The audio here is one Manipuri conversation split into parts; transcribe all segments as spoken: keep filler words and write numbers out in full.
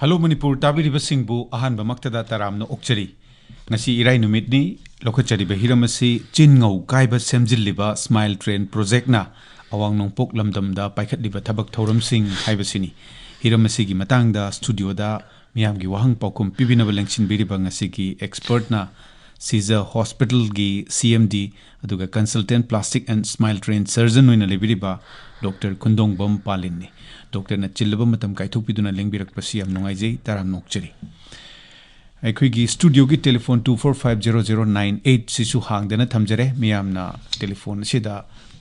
ꯍꯜꯂꯣ ꯃꯅꯤꯄꯨꯔ ꯇꯥꯕꯤꯔꯤꯕꯁꯤꯡꯕꯨ ꯑꯍꯥꯟꯕꯃꯛꯇꯗ ꯇꯔꯥꯝꯅ ꯑꯣꯛꯆꯔꯤ꯫ ꯉꯁꯤ ꯏꯔꯥꯏ ꯅꯨꯃꯤꯠꯅꯤ꯫ ꯂꯧꯈꯠꯆꯔꯤꯕ ꯍꯤꯔꯝ ꯑꯁꯤ ꯆꯤꯟ ꯉꯧ ꯀꯥꯏꯕ ꯁꯦꯝꯖꯤꯜꯂꯤꯕ Smile Train Projectꯅ ꯑꯋꯥꯡ ꯅꯣꯡꯄꯣꯛ ꯂꯝꯗꯝꯗ ꯄꯥꯏꯈꯠꯂꯤꯕ ꯊꯕꯛ ꯊꯧꯔꯝꯁꯤꯡ ꯍꯥꯏꯕꯁꯤꯅꯤ꯫ ꯍꯤꯔꯝ ꯑꯁꯤꯒꯤ ꯃꯇꯥꯡꯗ ꯁ꯭ꯇꯨꯗꯤꯑꯣꯗ ꯃꯤꯌꯥꯝꯒꯤ ꯋꯥꯍꯪ ꯄꯥꯎꯈꯨꯝ ꯄꯤꯕꯤꯅꯕ ꯂꯦꯡꯁꯤꯟꯕꯤꯔꯤꯕ ꯉꯁꯤꯒꯤ ꯑꯦꯛꯁꯄꯔꯠꯅ ꯁꯤꯖ ꯍꯣꯁꯄꯤꯇꯥꯜꯒꯤ C M D ꯑꯗꯨꯒ Consultant Plastic and Smile Train Surgeon ꯑꯣꯏꯅ ꯂꯩꯕꯤꯔꯤꯕ ꯗꯣꯛꯇꯔ ꯈꯨꯟꯗꯣꯡꯕꯝ ꯄꯥꯂꯤꯟꯅꯤ꯫ ꯗꯣꯛꯇꯔꯅ ꯆꯤꯜꯂꯕ ꯃꯇꯝ ꯀꯥꯏꯊꯣꯛꯄꯤꯗꯨꯅ ꯂꯦꯡꯕꯤꯔꯛꯄꯁꯤ ꯌꯥꯝ ꯅꯨꯡꯉꯥꯏꯖꯩ, ꯇꯔꯥꯝꯅ ꯑꯣꯛꯆꯔꯤ꯫ ꯑꯩꯈꯣꯏꯒꯤ ꯁ꯭ꯇꯨꯗꯤꯑꯣꯒꯤ telephone two four five zero zero nine eight ꯁꯤꯁꯨ ꯍꯥꯡꯗꯅ ꯊꯝꯖꯔꯦ꯫ ꯃꯤꯌꯥꯝꯅ ꯇꯦꯂꯤꯐꯣꯟ ꯑꯁꯤꯗ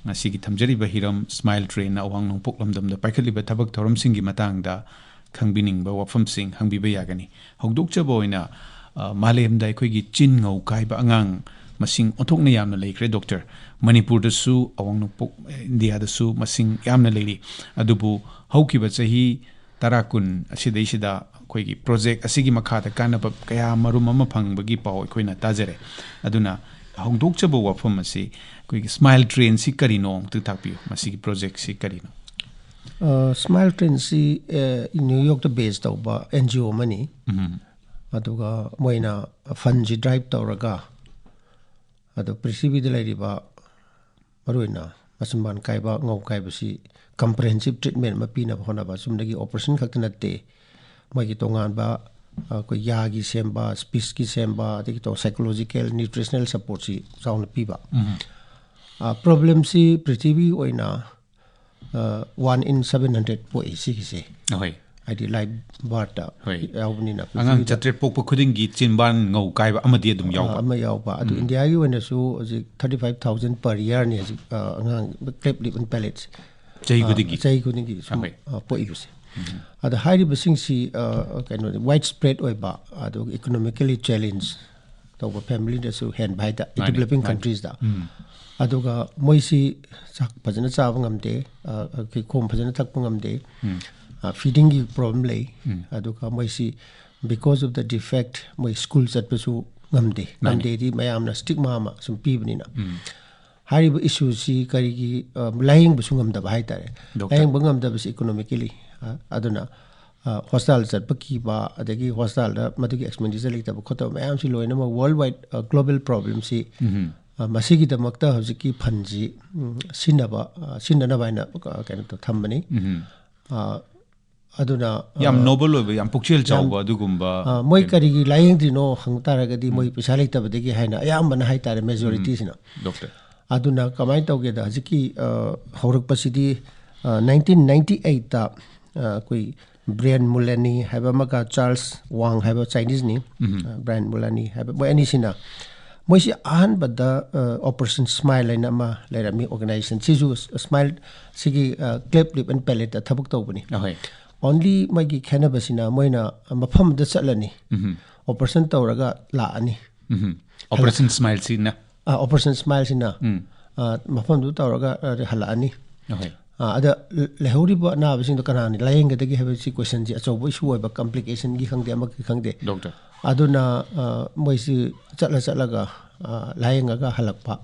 ꯉꯁꯤꯒꯤ ꯊꯝꯖꯔꯤꯕ ꯍꯤꯔꯝ Smile Trainꯅ ꯑꯋꯥꯡ ꯅꯣꯡꯄꯣꯛ ꯂꯝꯗꯝꯗ ꯄꯥꯏꯈꯠꯂꯤꯕ ꯊꯕꯛ ꯊꯧꯔꯝꯁꯤꯡꯒꯤ ꯃꯇꯥꯡꯗ ꯈꯪꯕꯤꯅꯤꯡꯕ ꯋꯥꯐꯝꯁꯤꯡ ꯍꯪꯕꯤꯕ ꯌꯥꯒꯅꯤ꯫ ꯍꯧꯗꯣꯛꯆꯕ ꯑꯣꯏꯅ, ꯑ, ꯃꯥꯂꯦꯝꯗ ꯑꯩꯈꯣꯏꯒꯤ ꯆꯤꯟ ꯉꯧ ꯀꯥꯏꯕ ꯑꯉꯥꯡ ꯃꯁꯤꯡ ꯑꯣꯟꯊꯣꯛꯅ ꯌꯥꯝꯅ ꯂꯩꯈ꯭ꯔꯦ, ꯗꯣꯛꯇꯔ꯫ ꯃꯅꯤꯄꯨꯔꯗꯁꯨ, ꯑꯋꯥꯡ ꯅꯣꯡꯄꯣꯛ ꯏꯟꯗꯤꯌꯥꯗꯁꯨ ꯃꯁꯤꯡ ꯌꯥꯝꯅ ꯂꯩꯔꯤ꯫ ꯑꯗꯨꯕꯨ ꯍꯧꯈꯤꯕ ꯆꯍꯤ ꯇꯔꯥ ꯀꯨꯟ ꯑꯁꯤꯗꯩꯁꯤꯗ ꯑꯩꯈꯣꯏꯒꯤ ꯄ꯭ꯔꯣꯖꯦꯛ ꯑꯁꯤꯒꯤ ꯃꯈꯥꯗ ꯀꯥꯟꯅꯕ ꯀꯌꯥ ꯃꯔꯨꯝ ꯑꯃ ꯐꯪꯕꯒꯤ ꯄꯥꯎ ꯑꯩꯈꯣꯏꯅ ꯇꯥꯖꯔꯦ꯫ ꯑꯗꯨꯅ ꯍꯧꯗꯣꯛꯆꯕ ꯋꯥꯐꯝ ꯑꯁꯤ, ꯑꯩꯈꯣꯏꯒꯤ Smile Trainꯁꯤ ꯀꯔꯤꯅꯣ ꯑꯝꯇ ꯇꯥꯛꯄꯤꯌꯨ, ꯃꯁꯤꯒꯤ ꯄ꯭ꯔꯣꯖꯦꯛꯁꯤ ꯀꯔꯤꯅꯣ? ꯑ, Smile Trainꯁꯤ, ꯑ, ꯅ꯭ꯌꯨ ꯌꯣꯔꯛꯇ ꯕꯦꯖ ꯇꯧꯕ N G O ꯑꯃꯅꯤ꯫ ꯎꯝ꯫ ꯑꯗꯨꯒ ꯃꯣꯏꯅ ꯐꯟꯁꯤ ꯗ꯭ꯔꯥꯏꯚ ꯇꯧꯔꯒ, ꯑꯗꯣ ꯄ꯭ꯔꯤꯊꯤꯕꯤꯗ ꯂꯩꯔꯤꯕ ꯃꯔꯨꯑꯣꯏꯅ ꯃꯆꯤꯟꯕꯥꯟ ꯀꯥꯏꯕ, ꯉꯧ ꯀꯥꯏꯕꯁꯤ comprehensive treatment ꯑꯃ ꯄꯤꯅꯕ ꯍꯣꯠꯅꯕ꯫ ꯆꯨꯝꯅꯒꯤ operation ꯈꯛꯇ ꯅꯠꯇꯦ, ꯃꯣꯏꯒꯤ ꯇꯣꯉꯥꯟꯕ, ꯑ, ꯑꯩꯈꯣꯏ ꯌꯥꯒꯤ ꯁꯦꯝꯕ, ꯁ꯭ꯄꯤꯁꯀꯤ ꯁꯦꯝꯕ, ꯑꯗꯒꯤ ꯇꯣ-, psychological, nutritional supportꯁꯤ ꯆꯥꯎꯅ ꯄꯤꯕ꯫ ꯎꯝ꯫ ꯑ, problemꯁꯤ ꯄ꯭ꯔꯤꯊꯤꯕꯤꯒꯤ ꯑꯣꯏꯅ, ꯑ, one in seven hundred ꯄꯣꯛꯏ ꯁꯤꯒꯤꯁꯦ꯫ ꯑꯍꯣꯏ꯫ ꯍꯥꯏꯗꯤ live birthꯇ ꯍꯣꯏ꯫ ꯌꯥꯎꯕꯅꯤꯅ ꯑꯉꯥꯡ ꯄ꯭ꯔꯤꯊꯤꯕꯤꯗ ꯆꯥꯇ꯭ꯔꯦꯠ ꯄꯣꯛꯄ ꯈꯨꯗꯤꯡꯒꯤ ꯆꯤꯟꯕꯥꯟ ꯉꯧ ꯀꯥꯏꯕ ꯑꯃꯗꯤ ꯑꯗꯨꯝ ꯑ, ꯌꯥꯎꯕ꯫ ꯑꯃ ꯌꯥꯎꯕ꯫ ꯑꯗꯨ ꯎꯝ꯫ ꯏꯟꯗꯤꯌꯥꯒꯤ ꯑꯣꯏꯅꯁꯨ ꯍꯧꯖꯤꯛ thirty five thousand per yearꯅꯤ ꯍꯧꯖꯤꯛ, ꯑ, ꯑꯉꯥꯡ cleft lip and palateꯁꯦ꯫ ꯆꯍꯤ ꯑ, ꯈꯨꯗꯤꯡꯒꯤ? ꯆꯍꯤ ꯈꯨꯗꯤꯡꯒꯤ ꯁꯨꯝ, ꯑꯍꯣꯏ꯫ ꯑ, ꯄꯣꯛꯏꯕꯁꯦ꯫ ꯎꯝ꯫ ꯑꯗ ꯍꯥꯏꯔꯤꯕꯁꯤꯡꯁꯤ, ꯑ, ꯀꯩꯅꯣ, wide spread ꯑꯣꯏꯕ, ꯑꯗꯨꯒ economically challenge ꯇꯧꯕ familyꯗꯁꯨ ꯍꯦꯟꯕ ꯍꯥꯏꯇꯥꯔꯦ, ꯃꯥꯅꯤ, developing ꯃꯥꯅꯤ꯫ Countriesꯇ꯫ ꯎꯝ꯫ ꯑꯗꯨꯒ ꯃꯣꯏꯁꯤ ꯆꯥꯛ ꯐꯖꯅ ꯆꯥꯕ ꯉꯝꯗꯦ, ꯑ, ꯑꯩꯈꯣꯏ ꯈꯣꯝ ꯐꯖꯅ ꯊꯛꯄ ꯉꯝꯗꯦ, ꯎꯝ꯫ ꯑ, feedingꯒꯤ problem ꯂꯩ, ꯎꯝ꯫ ꯑꯗꯨꯒ ꯃꯣꯏꯁꯤ because of the defect ꯃꯣꯏ school ꯆꯠꯄꯁꯨ ꯉꯝꯗꯦ꯫ ꯃꯥꯅꯤ꯫ ꯉꯝꯗꯦꯗꯤ ꯃꯌꯥꯝꯅ stigma ꯑꯃ ꯁꯨꯝ ꯄꯤꯕꯅꯤꯅ꯫ ꯎꯝ꯫ ꯍꯥꯏꯔꯤꯕ issueꯁꯤ ꯀꯔꯤꯒꯤ, ꯑ, ꯂꯥꯌꯦꯡꯕꯁꯨ ꯉꯝꯗꯕ ꯍꯥꯏꯇꯥꯔꯦ꯫ ꯗꯣꯛꯇꯔ꯫ ꯂꯥꯌꯦꯡꯕ ꯉꯝꯗꯕꯁꯤ economically, ꯑ, ꯑꯗꯨꯅ, ꯍꯣꯁꯄꯤꯇꯥꯜ ꯆꯠꯄ ꯀꯤꯕ, ꯑꯗꯒꯤ ꯍꯣꯁꯄꯤꯇꯥꯜꯗ ꯃꯗꯨꯒꯤ ꯑꯦꯛꯁꯄꯦꯟꯗꯤꯆꯔ ꯂꯩꯇꯕ ꯈꯣꯠꯇꯕ ꯃꯌꯥꯝꯁꯤ ꯂꯣꯏꯅꯃꯛ ꯋꯥꯔꯜ ꯋꯥꯏꯗ ꯒ꯭ꯂꯣꯕꯦꯜ ꯄ꯭ꯔꯣꯕ꯭ꯂꯦꯝꯁꯤ, ꯃꯁꯤꯒꯤꯗꯃꯛꯇ ꯍꯧꯖꯤꯛꯀꯤ ꯐꯟꯁꯤ ꯁꯤꯟꯅꯕ, ꯁꯤꯟꯅꯅꯕ ꯍꯥꯏꯅ ꯀꯩꯅꯣ ꯊꯝꯕꯅꯤ꯫ ꯑꯗꯨꯅ ꯌꯥꯝ ꯅꯣꯕꯜ ꯑꯣꯏꯕ, ꯌꯥꯝ ꯄꯨꯛꯆꯦꯜ ꯆꯥꯎꯕ ꯑꯗꯨꯒꯨꯝꯕ꯫ ꯃꯣꯏ ꯀꯔꯤꯒꯤ ꯂꯥꯏꯌꯦꯡꯗ꯭ꯔꯤꯅꯣ ꯍꯪ ꯇꯥꯔꯒꯗꯤ ꯃꯣꯏ ꯄꯩꯁꯥ ꯂꯩꯇꯕꯗꯒꯤ ꯍꯥꯏꯅ ꯑꯌꯥꯝꯕꯅ ꯍꯥꯏꯇꯥꯔꯦ, ꯃꯦꯖꯣꯔꯤꯇꯤꯁꯤꯅ꯫ ꯗꯣꯛꯇꯔ꯫ ꯑꯗꯨꯅ ꯀꯃꯥꯏꯅ ꯇꯧꯒꯦꯗ, ꯍꯧꯖꯤꯛꯀꯤ ꯍꯧꯔꯛꯄꯁꯤꯗꯤ ꯅꯥꯏꯟꯇꯤꯟ ꯅꯥꯏꯟꯇꯤ ꯑꯩꯠꯇ ꯑꯩꯈꯣꯏ ꯕ꯭ꯔꯤꯌꯥꯟ ꯃꯨꯂꯥꯅꯤ ꯍꯥꯏꯕ ꯑꯃꯒ ꯆꯥꯔꯜꯁ ꯋꯥꯡ ꯍꯥꯏꯕ ꯆꯥꯏꯅꯤꯁꯅꯤ꯫ ꯕ꯭ꯔꯤꯌꯥꯟ ꯃꯨꯂꯥꯅꯤ ꯍꯥꯏꯕ, ꯃꯣꯏ ꯑꯅꯤꯁꯤꯅ, ꯃꯣꯏꯁꯤ ꯑꯍꯥꯟꯕꯗ ꯑꯣꯄꯔꯦꯁꯟ ꯁ꯭ꯃꯥꯏꯜ ꯍꯥꯏꯅ ꯑꯃ ꯂꯩꯔꯝꯃꯤ ꯑꯣꯔꯒꯅꯥꯏꯖꯦꯁꯟ꯫ ꯁꯤꯁꯨ ꯁ꯭ꯃꯥꯏꯜ, ꯁꯤꯒꯤ ꯀ꯭ꯂꯦꯞ ꯂꯤꯞ ꯑꯦꯟ ꯄꯦꯂꯦꯠꯇ ꯊꯕꯛ ꯇꯧꯕꯅꯤ꯫ ꯑꯍꯣꯏ꯫ ꯑꯣꯟꯂꯤ ꯃꯣꯏꯒꯤ ꯈꯦꯠꯅꯕꯁꯤꯅ ꯃꯣꯏꯅ ꯃꯐꯝ ꯑꯃꯗ ꯆꯠꯂꯅꯤ, ꯑꯣꯄꯔꯦꯁꯟ ꯇꯧꯔꯒ ꯂꯥꯛꯑꯅꯤ꯫ ꯑꯣꯄꯔꯦꯁꯟ ꯁ꯭ꯃꯥꯏꯜꯁꯤꯅ꯫ ꯑꯣꯄꯔꯦꯁꯟ ꯁ꯭ꯃꯥꯏꯜꯁꯤꯅ ꯃꯐꯝꯗꯨ ꯇꯧꯔꯒ ꯍꯜꯂꯛꯑꯅꯤ꯫ ꯑꯗ ꯂꯩꯍꯧꯔꯤꯕ ꯑꯅꯥꯕꯁꯤꯡꯗꯣ ꯀꯅꯥꯅ ꯂꯥꯏꯌꯦꯡꯒꯗꯒꯦ ꯍꯥꯏꯕꯁꯤ ꯀꯣꯏꯁꯟꯁꯤ ꯑꯆꯧꯕ ꯏꯁꯨ ꯑꯣꯏꯕ, ꯀꯝꯄ꯭ꯂꯤꯀꯦꯁꯟꯒꯤ ꯈꯪꯗꯦ, ꯑꯃꯒꯤ ꯈꯪꯗꯦ꯫ ꯗꯣꯛꯇꯔ꯫ ꯑꯗꯨꯅ ꯃꯣꯏꯁꯤ ꯆꯠꯂ ꯆꯠꯂꯒ ꯂꯥꯏꯌꯦꯡꯉꯒ ꯍꯜꯂꯛꯄ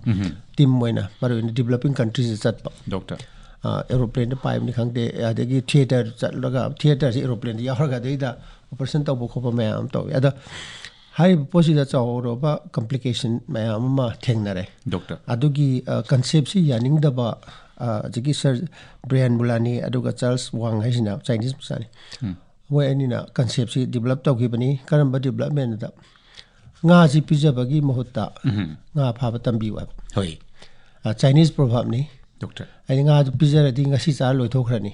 ꯇꯤꯝ ꯑꯣꯏꯅ, ꯃꯔꯨꯑꯣꯏꯅ ꯗꯤꯕꯂꯞꯄꯤꯡ ꯀꯟꯇ꯭ꯔꯤꯁꯤꯗ ꯆꯠꯄ꯫ ꯗꯣꯛꯇꯔ꯫ ꯑꯦꯔꯣꯄ꯭ꯂꯦꯟꯗ ꯄꯥꯏꯕꯅꯤ ꯈꯪꯗꯦ, ꯑꯗꯒꯤ ꯊꯤꯌꯦꯇꯔ ꯆꯠꯂꯒ, ꯊꯤꯌꯦꯇꯔꯁꯤ ꯑꯦꯔꯣꯄ꯭ꯂꯦꯟꯗ ꯌꯥꯎꯔꯒ ꯑꯗꯩꯗ ꯑꯣꯄꯔꯦꯁꯟ ꯇꯧꯕ ꯈꯣꯠꯄ ꯃꯌꯥꯝ ꯑꯃ ꯇꯧꯏ꯫ ꯑꯗ ꯍꯥꯏꯔꯤꯕ ꯄꯣꯠꯁꯤꯗ ꯆꯥꯎꯔꯕ ꯀꯝꯄ꯭ꯂꯤꯀꯦꯁꯟ ꯃꯌꯥꯝ ꯑꯃ ꯊꯦꯡꯅꯔꯦ꯫ ꯗꯣꯛꯇꯔ꯫ ꯑꯗꯨꯒꯤ ꯀꯟꯁꯦꯞꯁꯤ ꯌꯥꯅꯤꯡꯗꯕ ꯍꯧꯖꯤꯛꯀꯤ ꯁꯔ ꯕ꯭ꯔꯤꯌꯥꯟ ꯃꯨꯂꯥꯅꯤ ꯑꯗꯨꯒ ꯆꯥꯔꯜꯁ ꯋꯥꯡ ꯍꯥꯏꯁꯤꯅ ꯆꯥꯏꯅꯤꯁ ꯃꯆꯥꯅꯤ꯫ ꯃꯣꯏ ꯑꯅꯤꯅ ꯀꯟꯁꯦꯞꯁꯤ ꯗꯤꯕꯂꯞ ꯇꯧꯈꯤꯕꯅꯤ꯫ ꯀꯔꯝꯕ ꯗꯤꯕꯂꯞꯃꯦꯟꯗ? ꯉꯥꯁꯤ ꯄꯤꯖꯕꯒꯤ ꯃꯍꯨꯠꯇ ꯉꯥ ꯐꯥꯕ ꯇꯝꯕꯤꯌꯨ ꯍꯥꯏꯕ꯫ ꯍꯣꯏ꯫ ꯆꯥꯏꯅꯤꯁ ꯄ꯭ꯔꯣꯚꯥꯞꯅꯤ꯫ ꯗꯣꯛꯇꯔ꯫ ꯍꯥꯏꯗꯤ ꯉꯥꯗꯨ ꯄꯤꯖꯔꯗꯤ ꯉꯁꯤ ꯆꯥꯔ ꯂꯣꯏꯊꯣꯛꯈ꯭ꯔꯅꯤ꯫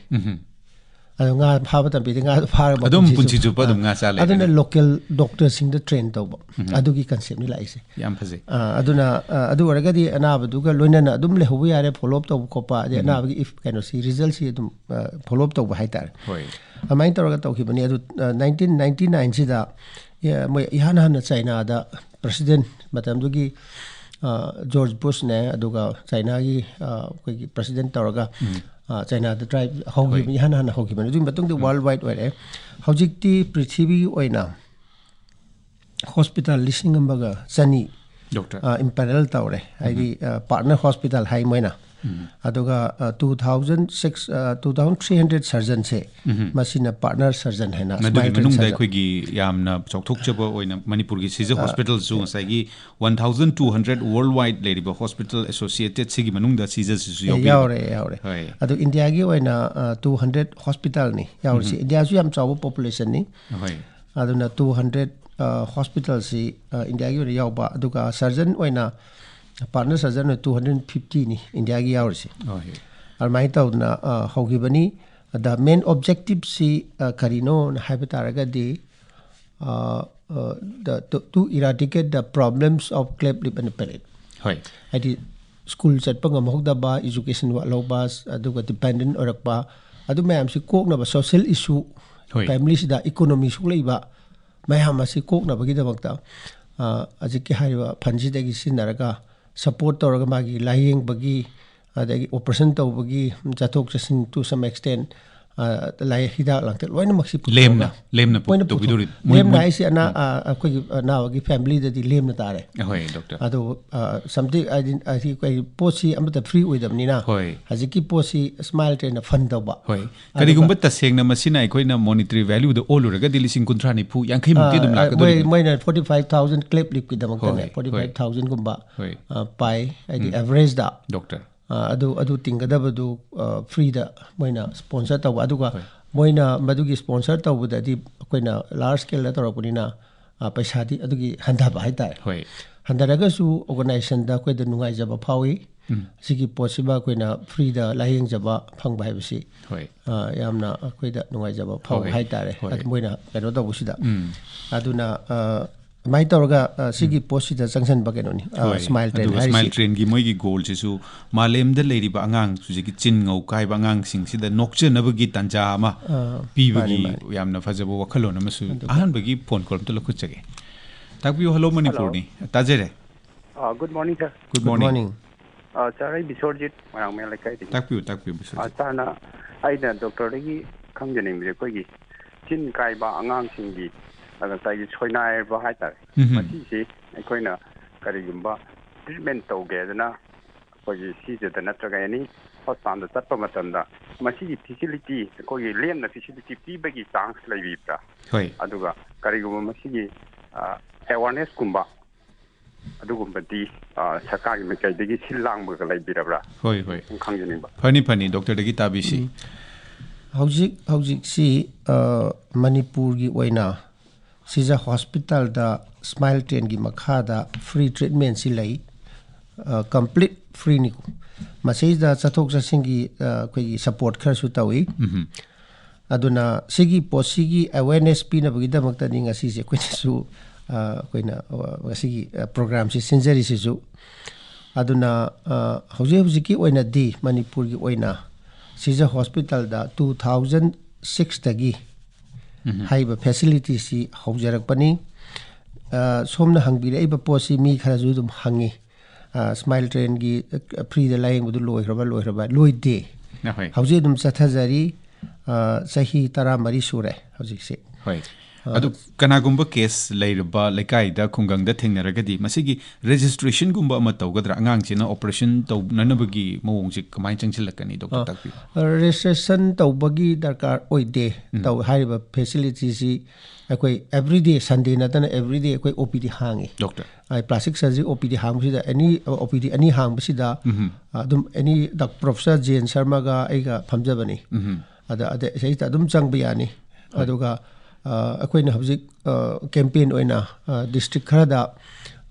ꯑꯗꯣ ꯉꯥ ꯐꯥꯕ ꯇꯝꯕꯤꯗꯤ ꯉꯥꯗꯣ ꯐꯥꯔꯒ ꯑꯗꯨꯝ ꯄꯨꯟꯁꯤ ꯆꯨꯞꯄ ꯑꯗꯨꯝ ꯉꯥ ꯆꯥ ꯂꯩꯔꯅꯤ꯫ ꯑꯗꯨꯅ ꯂꯣꯀꯦꯜ ꯗꯣꯛꯇꯔꯁꯤꯡꯗ ꯇ꯭ꯔꯦꯟ ꯇꯧꯕ, ꯑꯗꯨꯒꯤ ꯀꯟꯁꯦꯞꯅꯤ ꯂꯥꯛꯏꯁꯦ꯫ ꯌꯥꯝ ꯐꯖꯩ꯫ ꯑꯗꯨꯅ ꯑꯗꯨ ꯑꯣꯏꯔꯒꯗꯤ ꯑꯅꯥꯕꯗꯨꯒ ꯂꯣꯏꯅꯅ ꯑꯗꯨꯝ ꯂꯩꯍꯧꯕ ꯌꯥꯔꯦ, ꯐꯣꯂꯣ ꯑꯞ ꯇꯧꯕ ꯈꯣꯠꯄ, ꯑꯗꯩ ꯑꯅꯥꯕꯒꯤ ꯏꯐ ꯀꯩꯅꯣꯁꯤ, ꯔꯤꯖꯜꯁꯤ ꯑꯗꯨꯝ ꯐꯣꯂꯣ ꯑꯞ ꯇꯧꯕ ꯍꯥꯏꯇꯥꯔꯦ꯫ ꯍꯣꯏ꯫ ꯑꯗꯨꯃꯥꯏꯅ ꯇꯧꯔꯒ ꯇꯧꯈꯤꯕꯅꯤ꯫ ꯑꯗꯨ ꯅꯥꯏꯟꯇꯤꯟ ꯅꯥꯏꯟꯇꯤ ꯅꯥꯏꯟꯁꯤꯗ ꯃꯣꯏ ꯏꯍꯥꯟ ꯍꯥꯟꯅ ꯆꯥꯏꯅꯥꯗ ꯄ꯭ꯔꯁꯤꯗꯦꯟ, ꯃꯇꯝꯗꯨꯒꯤ ꯖꯣꯔꯖ ꯕꯨꯁꯅꯦ, ꯑꯗꯨꯒ ꯆꯥꯏꯅꯥꯒꯤ ꯑꯩꯈꯣꯏꯒꯤ ꯄ꯭ꯔꯁꯤꯗꯦꯟ ꯇꯧꯔꯒ ꯆꯥꯏꯅꯥꯗ ꯗ꯭ꯔꯥꯏꯚ ꯍꯧꯈꯤꯕꯅꯤ, ꯏꯍꯥꯟ ꯍꯥꯟꯅ ꯍꯧꯈꯤꯕꯅꯤ꯫ ꯑꯗꯨꯒꯤ ꯃꯇꯨꯡꯗ ꯋꯥꯔꯜ ꯋꯥꯏꯗ ꯑꯣꯏꯔꯦ꯫ ꯍꯧꯖꯤꯛꯇꯤ ꯄ꯭ꯔꯤꯊꯤꯕꯤꯒꯤ ꯑꯣꯏꯅ ꯍꯣꯁꯄꯤꯇꯥꯜ ꯂꯤꯁꯤꯡ ꯑꯃꯒ ꯆꯅꯤ ꯗꯣꯛꯇꯔ꯫ ꯏꯝꯄꯦꯅꯦꯜ ꯇꯧꯔꯦ, ꯍꯥꯏꯗꯤ ꯄꯥꯔꯠꯅꯔ ꯍꯣꯁꯄꯤꯇꯥꯜ ꯍꯥꯏ ꯃꯣꯏꯅ꯫ ꯑꯗꯨꯒ two thousand six two thousand three hundred ꯁꯔꯖꯟꯁꯦ, ꯃꯁꯤꯅ ꯄꯥꯔꯠꯅꯔ ꯁꯔꯖꯟ ꯍꯥꯏꯅ ꯃꯗꯨꯒꯤ ꯁ꯭ꯃꯥꯏꯜ ꯇ꯭ꯔꯦꯟ ꯃꯅꯨꯡꯗ ꯁꯔꯖꯟ꯫ ꯑꯩꯈꯣꯏꯒꯤ ꯌꯥꯝꯅ ꯆꯥꯎꯊꯣꯛꯆꯕ ꯑꯣꯏꯅ ꯃꯅꯤꯄꯨꯔꯒꯤ ꯁꯤꯖ ꯑ, ꯍꯣꯁꯄꯤꯇꯥꯜꯁꯨ ꯉꯁꯥꯏꯒꯤ one thousand two hundred world ꯋꯥꯏꯗ ꯂꯩꯔꯤꯕ ꯍꯣꯁꯄꯤꯇꯥꯜ ꯑꯦꯁꯣꯁꯤꯌꯦꯇꯦꯠ ꯁꯤꯒꯤ ꯃꯅꯨꯡꯗ ꯁꯤꯖꯁꯤꯁꯨ ꯑꯦ, ꯌꯥꯎꯕꯤꯕ꯫ ꯌꯥꯎꯔꯦ, ꯌꯥꯎꯔꯦ꯫ ꯍꯣꯏ꯫ ꯑꯗꯨ ꯏꯟꯗꯤꯌꯥꯒꯤ ꯑꯣꯏꯅ ꯇꯨ ꯍꯟꯗ꯭ꯔꯦꯠ ꯍꯣꯁꯄꯤꯇꯥꯜꯅꯤ ꯌꯥꯎꯔꯤꯁꯦ꯫ ꯏꯟꯗꯤꯌꯥꯁꯨ ꯌꯥꯝ ꯆꯥꯎꯕ ꯄꯣꯄꯨꯂꯦꯁꯟꯅꯤ꯫ ꯍꯣꯏ꯫ ꯑꯗꯨꯅ ꯇꯨ ꯍꯟꯗ꯭ꯔꯦꯠ ꯍꯣꯁꯄꯤꯇꯥꯜꯁꯤ ꯏꯟꯗꯤꯌꯥꯒꯤ ꯑꯣꯏꯅ ꯌꯥꯎꯕ, ꯑꯗꯨꯒ ꯁꯔꯖꯟ ꯑꯣꯏꯅ, ꯄꯥꯔꯠꯅꯔ ꯁꯔꯖꯟ ꯑꯣꯏꯅ ꯇꯨ ꯍꯟꯗ꯭ꯔꯦꯠ ꯐꯤꯐꯇꯤꯅꯤ ꯏꯟꯗꯤꯌꯥꯒꯤ ꯌꯥꯎꯔꯤꯁꯦ꯫ ꯍꯣꯏ꯫ ꯑꯗꯨꯃꯥꯏꯅ ꯇꯧꯗꯅ ꯍꯧꯈꯤꯕꯅꯤ꯫ The main objectiveꯁꯤ ꯀꯔꯤꯅꯣꯅ ꯍꯥꯏꯕ ꯇꯥꯔꯒꯗꯤ, the, to, to eradicate the problems of cleft lip and palate꯫ ꯍꯣꯏ꯫ ꯍꯥꯏꯗꯤ ꯁ꯭ꯀꯨꯜ ꯆꯠꯄ ꯉꯝꯍꯧꯗꯕ, ꯏꯖꯨꯀꯦꯁꯟ ꯋꯥꯠꯍꯧꯕ, ꯑꯗꯨꯒ ꯗꯤꯄꯦꯟꯗꯦꯟ ꯑꯣꯏꯔꯛꯄ, ꯑꯗꯨ ꯃꯌꯥꯝꯁꯤ ꯀꯣꯛꯅꯕ, ꯁꯣꯁꯤꯌꯦꯜ ꯏꯁꯨ, ꯍꯣꯏ꯫ ꯐꯦꯃꯤꯂꯤꯁꯤꯗ ꯏꯀꯣꯅꯣꯃꯤ ꯁꯣꯛꯂꯛꯏꯕ ꯃꯌꯥꯝ ꯑꯁꯤ ꯀꯣꯛꯅꯕꯒꯤꯗꯃꯛꯇ, ꯍꯧꯖꯤꯛꯀꯤ ꯍꯥꯏꯔꯤꯕ ꯐꯟꯁꯤꯗꯒꯤ ꯁꯤꯖꯤꯟꯅꯔꯒ ꯁꯄꯣꯔꯠ ꯇꯧꯔꯒ ꯃꯥꯒꯤ ꯂꯥꯏꯌꯦꯡꯕꯒꯤ, ꯑꯗꯒꯤ ꯑꯣꯄꯔꯦꯁꯟ ꯇꯧꯕꯒꯤ, ꯆꯠꯊꯣꯛ ꯆꯠꯁꯤꯟ to some extent, ꯂꯥꯏ ꯍꯤꯗꯥꯛ ꯂꯥꯡꯊꯛ ꯂꯣꯏꯅꯃꯛꯁꯤ ꯄꯨꯊꯣꯛꯑꯒ ꯂꯦꯝꯅ, ꯂꯦꯝꯅ ꯃꯣꯏꯅ ꯇꯧꯕꯤꯗꯣꯔꯤ꯫ ꯄꯨꯊꯣꯛ-, ꯃꯣꯏ, ꯂꯦꯝꯅ ꯃꯣꯏ ꯍꯥꯏꯁꯦ ꯑꯅꯥ-, ꯎꯝ꯫ ꯑ, ꯑꯩꯈꯣꯏꯒꯤ ꯑꯅꯥꯕꯒꯤ ꯐꯦꯃꯤꯂꯤꯗꯗꯤ ꯂꯦꯝꯅ ꯇꯥꯔꯦ꯫ ꯍꯣꯏ, ꯗꯣꯛꯇꯔ꯫ ꯑꯗꯣ, ꯑ, something ꯍꯥꯏꯗꯤ, ꯍꯥꯏꯗꯤ ꯑꯩꯈꯣꯏ ꯄꯣꯠꯁꯤ ꯑꯃꯠꯇ ꯐ꯭ꯔꯤ ꯑꯣꯏꯗꯕꯅꯤꯅ ꯍꯣꯏ꯫ ꯍꯧꯖꯤꯛꯀꯤ ꯄꯣꯠꯁꯤ ꯁ꯭ꯃꯥꯏꯜ ꯇ꯭ꯔꯦꯟꯅ ꯐꯟ ꯇꯧꯕ꯫ ꯍꯣꯏ꯫ ꯑꯗꯨꯒ ꯀꯔꯤꯒꯨꯝꯕ ꯇꯁꯦꯡꯅ ꯃꯁꯤꯅ ꯑꯩꯈꯣꯏꯅ ꯃꯣꯅꯤꯇꯔꯤ ꯚꯦꯂ꯭ꯌꯨꯗ ꯑꯣꯜꯂꯨꯔꯒꯗꯤ ꯂꯤꯁꯤꯡ ꯀꯨꯟꯊ꯭ꯔꯥ ꯅꯤꯐꯨ ꯌꯥꯡꯈꯩ ꯃꯨꯛꯇꯤ ꯑꯗꯨꯝ ꯑ, ꯂꯥꯛꯀꯗꯣꯔꯤꯕꯅꯤ꯫ ꯃꯣꯏ, ꯃꯣꯏꯅ ꯐꯣꯔꯇꯤ ꯐꯥꯏꯚ ꯊꯥꯎꯖꯟ ꯀ꯭ꯂꯦꯞ ꯂꯤꯞꯀꯤꯗꯃꯛꯇꯅꯦ, ꯍꯣꯏ, ꯍꯣꯏ꯫ ꯐꯣꯔꯇꯤ ꯐꯥꯏꯚ ꯊꯥꯎꯖꯟꯒꯨꯝꯕ, ꯍꯣꯏ꯫ ꯑ, ꯄꯥꯏ, ꯍꯥꯏꯗꯤ ꯎꯝ꯫ ꯑꯦꯚꯔꯦꯖꯇ꯫ ꯗꯣꯛꯇꯔ꯫ ꯑ, ꯑꯗꯨ, ꯑꯗꯨ ꯇꯤꯡꯒꯗꯕꯗꯨ, ꯑ, ꯐ꯭ꯔꯤꯗ ꯃꯣꯏꯅ ꯁ꯭ꯄꯣꯟꯁꯔ ꯇꯧꯕ꯫ ꯑꯗꯨꯒ ꯍꯣꯏ꯫ ꯃꯣꯏꯅ ꯃꯗꯨꯒꯤ ꯁ꯭ꯄꯣꯟꯁꯔ ꯇꯧꯕꯗꯗꯤ ꯑꯩꯈꯣꯏꯅ ꯂꯥꯔꯖ ꯁ꯭ꯀꯦꯜꯗ ꯇꯧꯔꯛꯄꯅꯤꯅ, ꯑ, ꯄꯩꯁꯥꯗꯤ ꯑꯗꯨꯒꯤ ꯍꯟꯊꯕ ꯍꯥꯏꯇꯥꯔꯦ꯫ ꯍꯣꯏ꯫ ꯍꯟꯊꯔꯒꯁꯨ ꯑꯣꯔꯒꯅꯥꯏꯖꯦꯁꯟꯗ ꯑꯩꯈꯣꯏꯗ ꯅꯨꯡꯉꯥꯏꯖꯕ ꯐꯥꯎꯏ꯫ ꯎꯝ꯫ ꯁꯤꯒꯤ ꯄꯣꯠꯁꯤꯃ ꯑꯩꯈꯣꯏꯅ ꯐ꯭ꯔꯤꯗ ꯂꯥꯌꯦꯡꯖꯕ ꯐꯪꯕ ꯍꯥꯏꯕꯁꯤ, ꯍꯣꯏ꯫ ꯑ, ꯌꯥꯝꯅ ꯑꯩꯈꯣꯏꯗ ꯅꯨꯡꯉꯥꯏꯖꯕ ꯐꯥꯎꯕ ꯍꯣꯏ꯫ ꯍꯥꯏꯇꯥꯔꯦ꯫ ꯍꯣꯏ꯫ ꯑꯗꯨ ꯃꯣꯏꯅ ꯀꯩꯅꯣ ꯇꯧꯕꯁꯤꯗ꯫ ꯎꯝ꯫ ꯑꯗꯨꯅ, ꯑ, ꯑꯗꯨꯃꯥꯏꯅ ꯇꯧꯔꯒ, ꯑ, ꯁꯤꯒꯤ ꯎꯝ꯫ ꯄꯣꯠꯁꯤꯗ ꯆꯪꯁꯤꯟꯕ ꯀꯩꯅꯣꯅꯤ, ꯑ, ꯍꯣꯏ꯫ ꯁ꯭ꯃꯥꯏꯜ ꯇ꯭ꯔꯦꯟ ꯑꯗꯨꯒ ꯍꯥꯏꯔꯤꯁꯤ꯫ ꯁ꯭ꯃꯥꯏꯜ ꯇ꯭ꯔꯦꯟꯒꯤ ꯃꯣꯏꯒꯤ ꯒꯣꯜꯁꯤꯁꯨ ꯃꯥꯂꯦꯝꯗ ꯂꯩꯔꯤꯕ ꯑꯉꯥꯡ, ꯍꯧꯖꯤꯛꯀꯤ ꯆꯤꯟ ꯉꯧ ꯀꯥꯏꯕ ꯑꯉꯥꯡꯁꯤꯡꯁꯤꯗ ꯅꯣꯛꯆꯅꯕꯒꯤ ꯇꯥꯟꯖꯥ ꯑꯃ ꯑ, ꯄꯤꯕꯒꯤ ꯃꯥꯅꯤ, ꯃꯥꯅꯤ꯫ ꯌꯥꯝꯅ ꯐꯖꯕ ꯋꯥꯈꯜꯂꯣꯟ ꯑꯃꯁꯨ꯫ ꯑꯗꯨꯒ ꯑꯍꯥꯟꯕꯒꯤ ꯐꯣꯟ ꯀꯣꯜ ꯑꯝꯇ ꯂꯧꯈꯠꯆꯒꯦ꯫ ꯇꯥꯛꯄꯤꯌꯨ, ꯍꯜꯂꯣ, ꯍꯜꯂꯣ꯫ ꯃꯅꯤꯄꯨꯔꯅꯤ꯫ ꯇꯥꯖꯔꯦ꯫ ꯑ, good morning, sir. Good good morning. Morning. ꯑ, ꯁꯔ, ꯑꯩ ꯕꯤꯁ꯭ꯋꯔꯖꯤꯠ, ꯃꯣꯏꯔꯥꯡꯃꯌꯣꯜ ꯂꯩꯀꯥꯏꯗꯒꯤ꯫ ꯇꯥꯛꯄꯤꯌꯨ, ꯇꯥꯛꯄꯤꯌꯨ, ꯑ, ꯕꯤꯁ꯭ꯋꯔꯖꯤꯠ꯫ ꯁꯔꯅ, ꯑꯩꯅ ꯗꯣꯛꯇꯔꯗꯒꯤ ꯈꯪꯖꯅꯤꯡꯕꯁꯦ, ꯑꯩꯈꯣꯏꯒꯤ ꯆꯤꯟ ꯀꯥꯏꯕ ꯑꯉꯥꯡꯁꯤꯡꯒꯤ, ꯑ, ꯉꯁꯥꯏꯒꯤ ꯁꯣꯏꯅꯥꯏꯔꯕ ꯍꯥꯏꯇꯥꯔꯦ, ꯎꯝ꯫ ꯃꯁꯤꯁꯤ ꯑꯩꯈꯣꯏꯅ ꯀꯔꯤꯒꯨꯝꯕ ꯇ꯭ꯔꯤꯠꯃꯦꯟ ꯇꯧꯒꯦꯗꯅ ꯑꯩꯈꯣꯏꯒꯤ ꯁꯤꯖꯗ ꯅꯠꯇ꯭ꯔꯒ ꯑꯦꯅꯤ ꯍꯣꯁꯄꯤꯇꯥꯜꯗ ꯆꯠꯄ ꯃꯇꯝꯗ ꯃꯁꯤꯒꯤ ꯐꯦꯁꯤꯂꯤꯇꯤ, ꯑꯩꯈꯣꯏꯒꯤ ꯂꯦꯝꯅ ꯐꯦꯁꯤꯂꯤꯇꯤ ꯄꯤꯕꯒꯤ ꯆꯥꯟꯁ ꯂꯩꯕꯤꯕ꯭ꯔꯥ? ꯍꯣꯏ꯫ ꯑꯗꯨꯒ ꯀꯔꯤꯒꯨꯝꯕ ꯃꯁꯤꯒꯤ ꯑꯦꯋꯥꯔꯅꯦꯁꯀꯨꯝꯕ ꯑꯗꯨꯒꯨꯝꯕꯗꯤ ꯑ, ꯁꯔꯀꯥꯔꯒꯤ ꯃꯥꯏꯀꯩꯗꯒꯤ ꯁꯤꯜ ꯂꯥꯡꯕꯒ ꯂꯩꯕꯤꯔꯕ꯭ꯔꯥ? ꯍꯣꯏ, ꯍꯣꯏ꯫ ꯁꯨꯝ ꯈꯪꯖꯅꯤꯡꯕ꯫ ꯐꯅꯤ, ꯐꯅꯤ, ꯗꯣꯛꯇꯔꯗꯒꯤ ꯇꯥꯕꯤꯁꯤ꯫ ꯍꯧꯖꯤꯛ ꯍꯧꯖꯤꯛꯁꯤ ꯑ, ꯃꯅꯤꯄꯨꯔꯒꯤ ꯑꯣꯏꯅ ꯁꯤꯖ ꯍꯣꯁꯄꯤꯇꯥꯜꯗ ꯁ꯭ꯃꯥꯏꯜ ꯇ꯭ꯔꯦꯟꯒꯤ ꯃꯈꯥꯗ ꯐ꯭ꯔꯤ ꯇ꯭ꯔꯤꯠꯃꯦꯟꯁꯤ ꯂꯩ꯫ ꯀꯝꯄ꯭ꯂꯤꯠ ꯐ꯭ꯔꯤꯅꯤꯀꯣ꯫ ꯃꯁꯤꯗ ꯆꯠꯊꯣꯛ ꯆꯠꯁꯤꯟꯒꯤ ꯑ, ꯑꯩꯈꯣꯏꯒꯤ ꯁꯄꯣꯔꯠ ꯈꯔꯁꯨ ꯇꯧꯏ꯫ ꯑꯗꯨꯅ ꯁꯤꯒꯤ ꯄꯣꯠꯁꯤꯒꯤ ꯑꯦꯋꯦꯔꯅꯦꯁ ꯄꯤꯅꯕꯒꯤꯗꯃꯛꯇꯅꯤ ꯉꯁꯤꯁꯦ ꯑꯩꯈꯣꯏꯅꯁꯨ ꯑ, ꯑꯩꯈꯣꯏꯅ ꯑ, ꯉꯁꯤꯒꯤ ꯑ, ꯄ꯭ꯔꯣꯒ꯭ꯔꯥꯝꯁꯤ ꯁꯤꯟꯖꯔꯤꯁꯤꯁꯨ꯫ ꯑꯗꯨꯅ ꯑ, ꯍꯧꯖꯤꯛ ꯍꯧꯖꯤꯛꯀꯤ ꯑꯣꯏꯅꯗꯤ ꯃꯅꯤꯄꯨꯔꯒꯤ ꯑꯣꯏꯅ ꯁꯤꯖ ꯍꯣꯁꯄꯤꯇꯥꯜꯗ ꯇꯨ ꯊꯥꯎꯖꯟ ꯁꯤꯛꯁꯇꯒꯤ ꯍꯥꯏꯔꯤꯕ ꯐꯦꯁꯤꯂꯤꯇꯤꯁꯤ ꯍꯧꯖꯔꯛꯄꯅꯤ꯫ ꯑ, ꯁꯣꯝꯅ ꯍꯪꯕꯤꯔꯛꯏꯕ ꯄꯣꯠꯁꯤ ꯃꯤ ꯈꯔꯁꯨ ꯑꯗꯨꯝ ꯍꯪꯉꯤ꯫ ꯑ, ꯁ꯭ꯃꯥꯏꯜ ꯇ꯭ꯔꯦꯟꯒꯤ ꯑ, ꯐ꯭ꯔꯤꯗ ꯂꯥꯌꯦꯡꯕꯗꯨ ꯂꯣꯏꯈ꯭ꯔꯕ ꯂꯣꯏꯈ꯭ꯔꯕ ꯂꯣꯏꯗꯦ꯫ ꯍꯣꯏ꯫ ꯍꯧꯖꯤꯛ ꯑꯗꯨꯝ ꯆꯠꯊꯖꯔꯤ꯫ ꯑ, ꯆꯍꯤ ꯇꯔꯥꯃꯔꯤ ꯁꯨꯔꯦ ꯍꯧꯖꯤꯛꯁꯦ꯫ ꯍꯣꯏ꯫ ꯑꯗꯨ ꯀꯅꯥꯒꯨꯝꯕ ꯀꯦꯁ ꯂꯩꯔꯕ ꯂꯩꯀꯥꯏꯗ, ꯈꯨꯡꯒꯪꯗ ꯊꯦꯡꯅꯔꯒꯗꯤ ꯃꯁꯤꯒꯤ ꯔꯦꯖꯤꯁꯇ꯭ꯔꯦꯁꯟꯒꯨꯝꯕ ꯑꯃ ꯇꯧꯒꯗ꯭ꯔꯥ? ꯑꯉꯥꯡꯁꯤꯅ ꯑꯣꯄꯔꯦꯁꯟ ꯇꯧꯅꯅꯕꯒꯤ ꯃꯑꯣꯡꯁꯦ ꯀꯃꯥꯏꯅ ꯆꯪꯁꯤꯜꯂꯛꯀꯅꯤ, ꯗꯣꯛꯇꯔ? ꯑ, ꯇꯥꯛꯄꯤꯌꯨ꯫ ꯔꯦꯖꯤꯁꯇ꯭ꯔꯦꯁꯟ ꯇꯧꯕꯒꯤ ꯗꯔꯀꯥꯔ ꯑꯣꯏꯗꯦ꯫ ꯇꯧ ꯍꯥꯏꯔꯤꯕ ꯐꯦꯁꯤꯂꯤꯇꯤꯁꯤ ꯑꯩꯈꯣꯏ ꯑꯦꯕ꯭ꯔꯤꯗꯦ, ꯁꯟꯗꯦ ꯅꯠꯇꯅ ꯑꯦꯕ꯭ꯔꯤꯗꯦ ꯑꯩꯈꯣꯏ ꯑꯣ ꯄꯤ ꯗꯤ ꯍꯥꯡꯉꯤ꯫ ꯗꯣꯛꯇꯔ꯫ ꯑꯩ ꯄ꯭ꯂꯥꯁꯇꯤꯛ ꯁꯔꯖꯔꯤ ꯑꯣ ꯄꯤ ꯗꯤ ꯍꯥꯡꯕꯁꯤꯗ ꯑꯦꯅꯤ ꯑꯣ ꯄꯤ ꯗꯤ ꯑꯅꯤ ꯍꯥꯡꯕꯁꯤꯗ ꯑꯗꯨꯝ ꯑꯦꯅꯤ ꯄ꯭ꯔꯣꯐꯦꯁꯔ ꯖꯦ ꯑꯦꯟ ꯁꯔꯃꯒ ꯑꯩꯒ ꯐꯝꯖꯕꯅꯤ꯫ ꯑꯗ ꯑꯗ ꯁꯤꯗꯩꯗ ꯑꯗꯨꯝ ꯆꯪꯕ ꯌꯥꯅꯤ꯫ ꯑꯗꯨꯒ ꯑ, ꯑꯩꯈꯣꯏꯅ ꯍꯧꯖꯤꯛ ꯀꯦꯝꯄꯦꯟ ꯑꯣꯏꯅ ꯗꯤꯁꯇ꯭ꯔꯤꯛ ꯈꯔꯗ,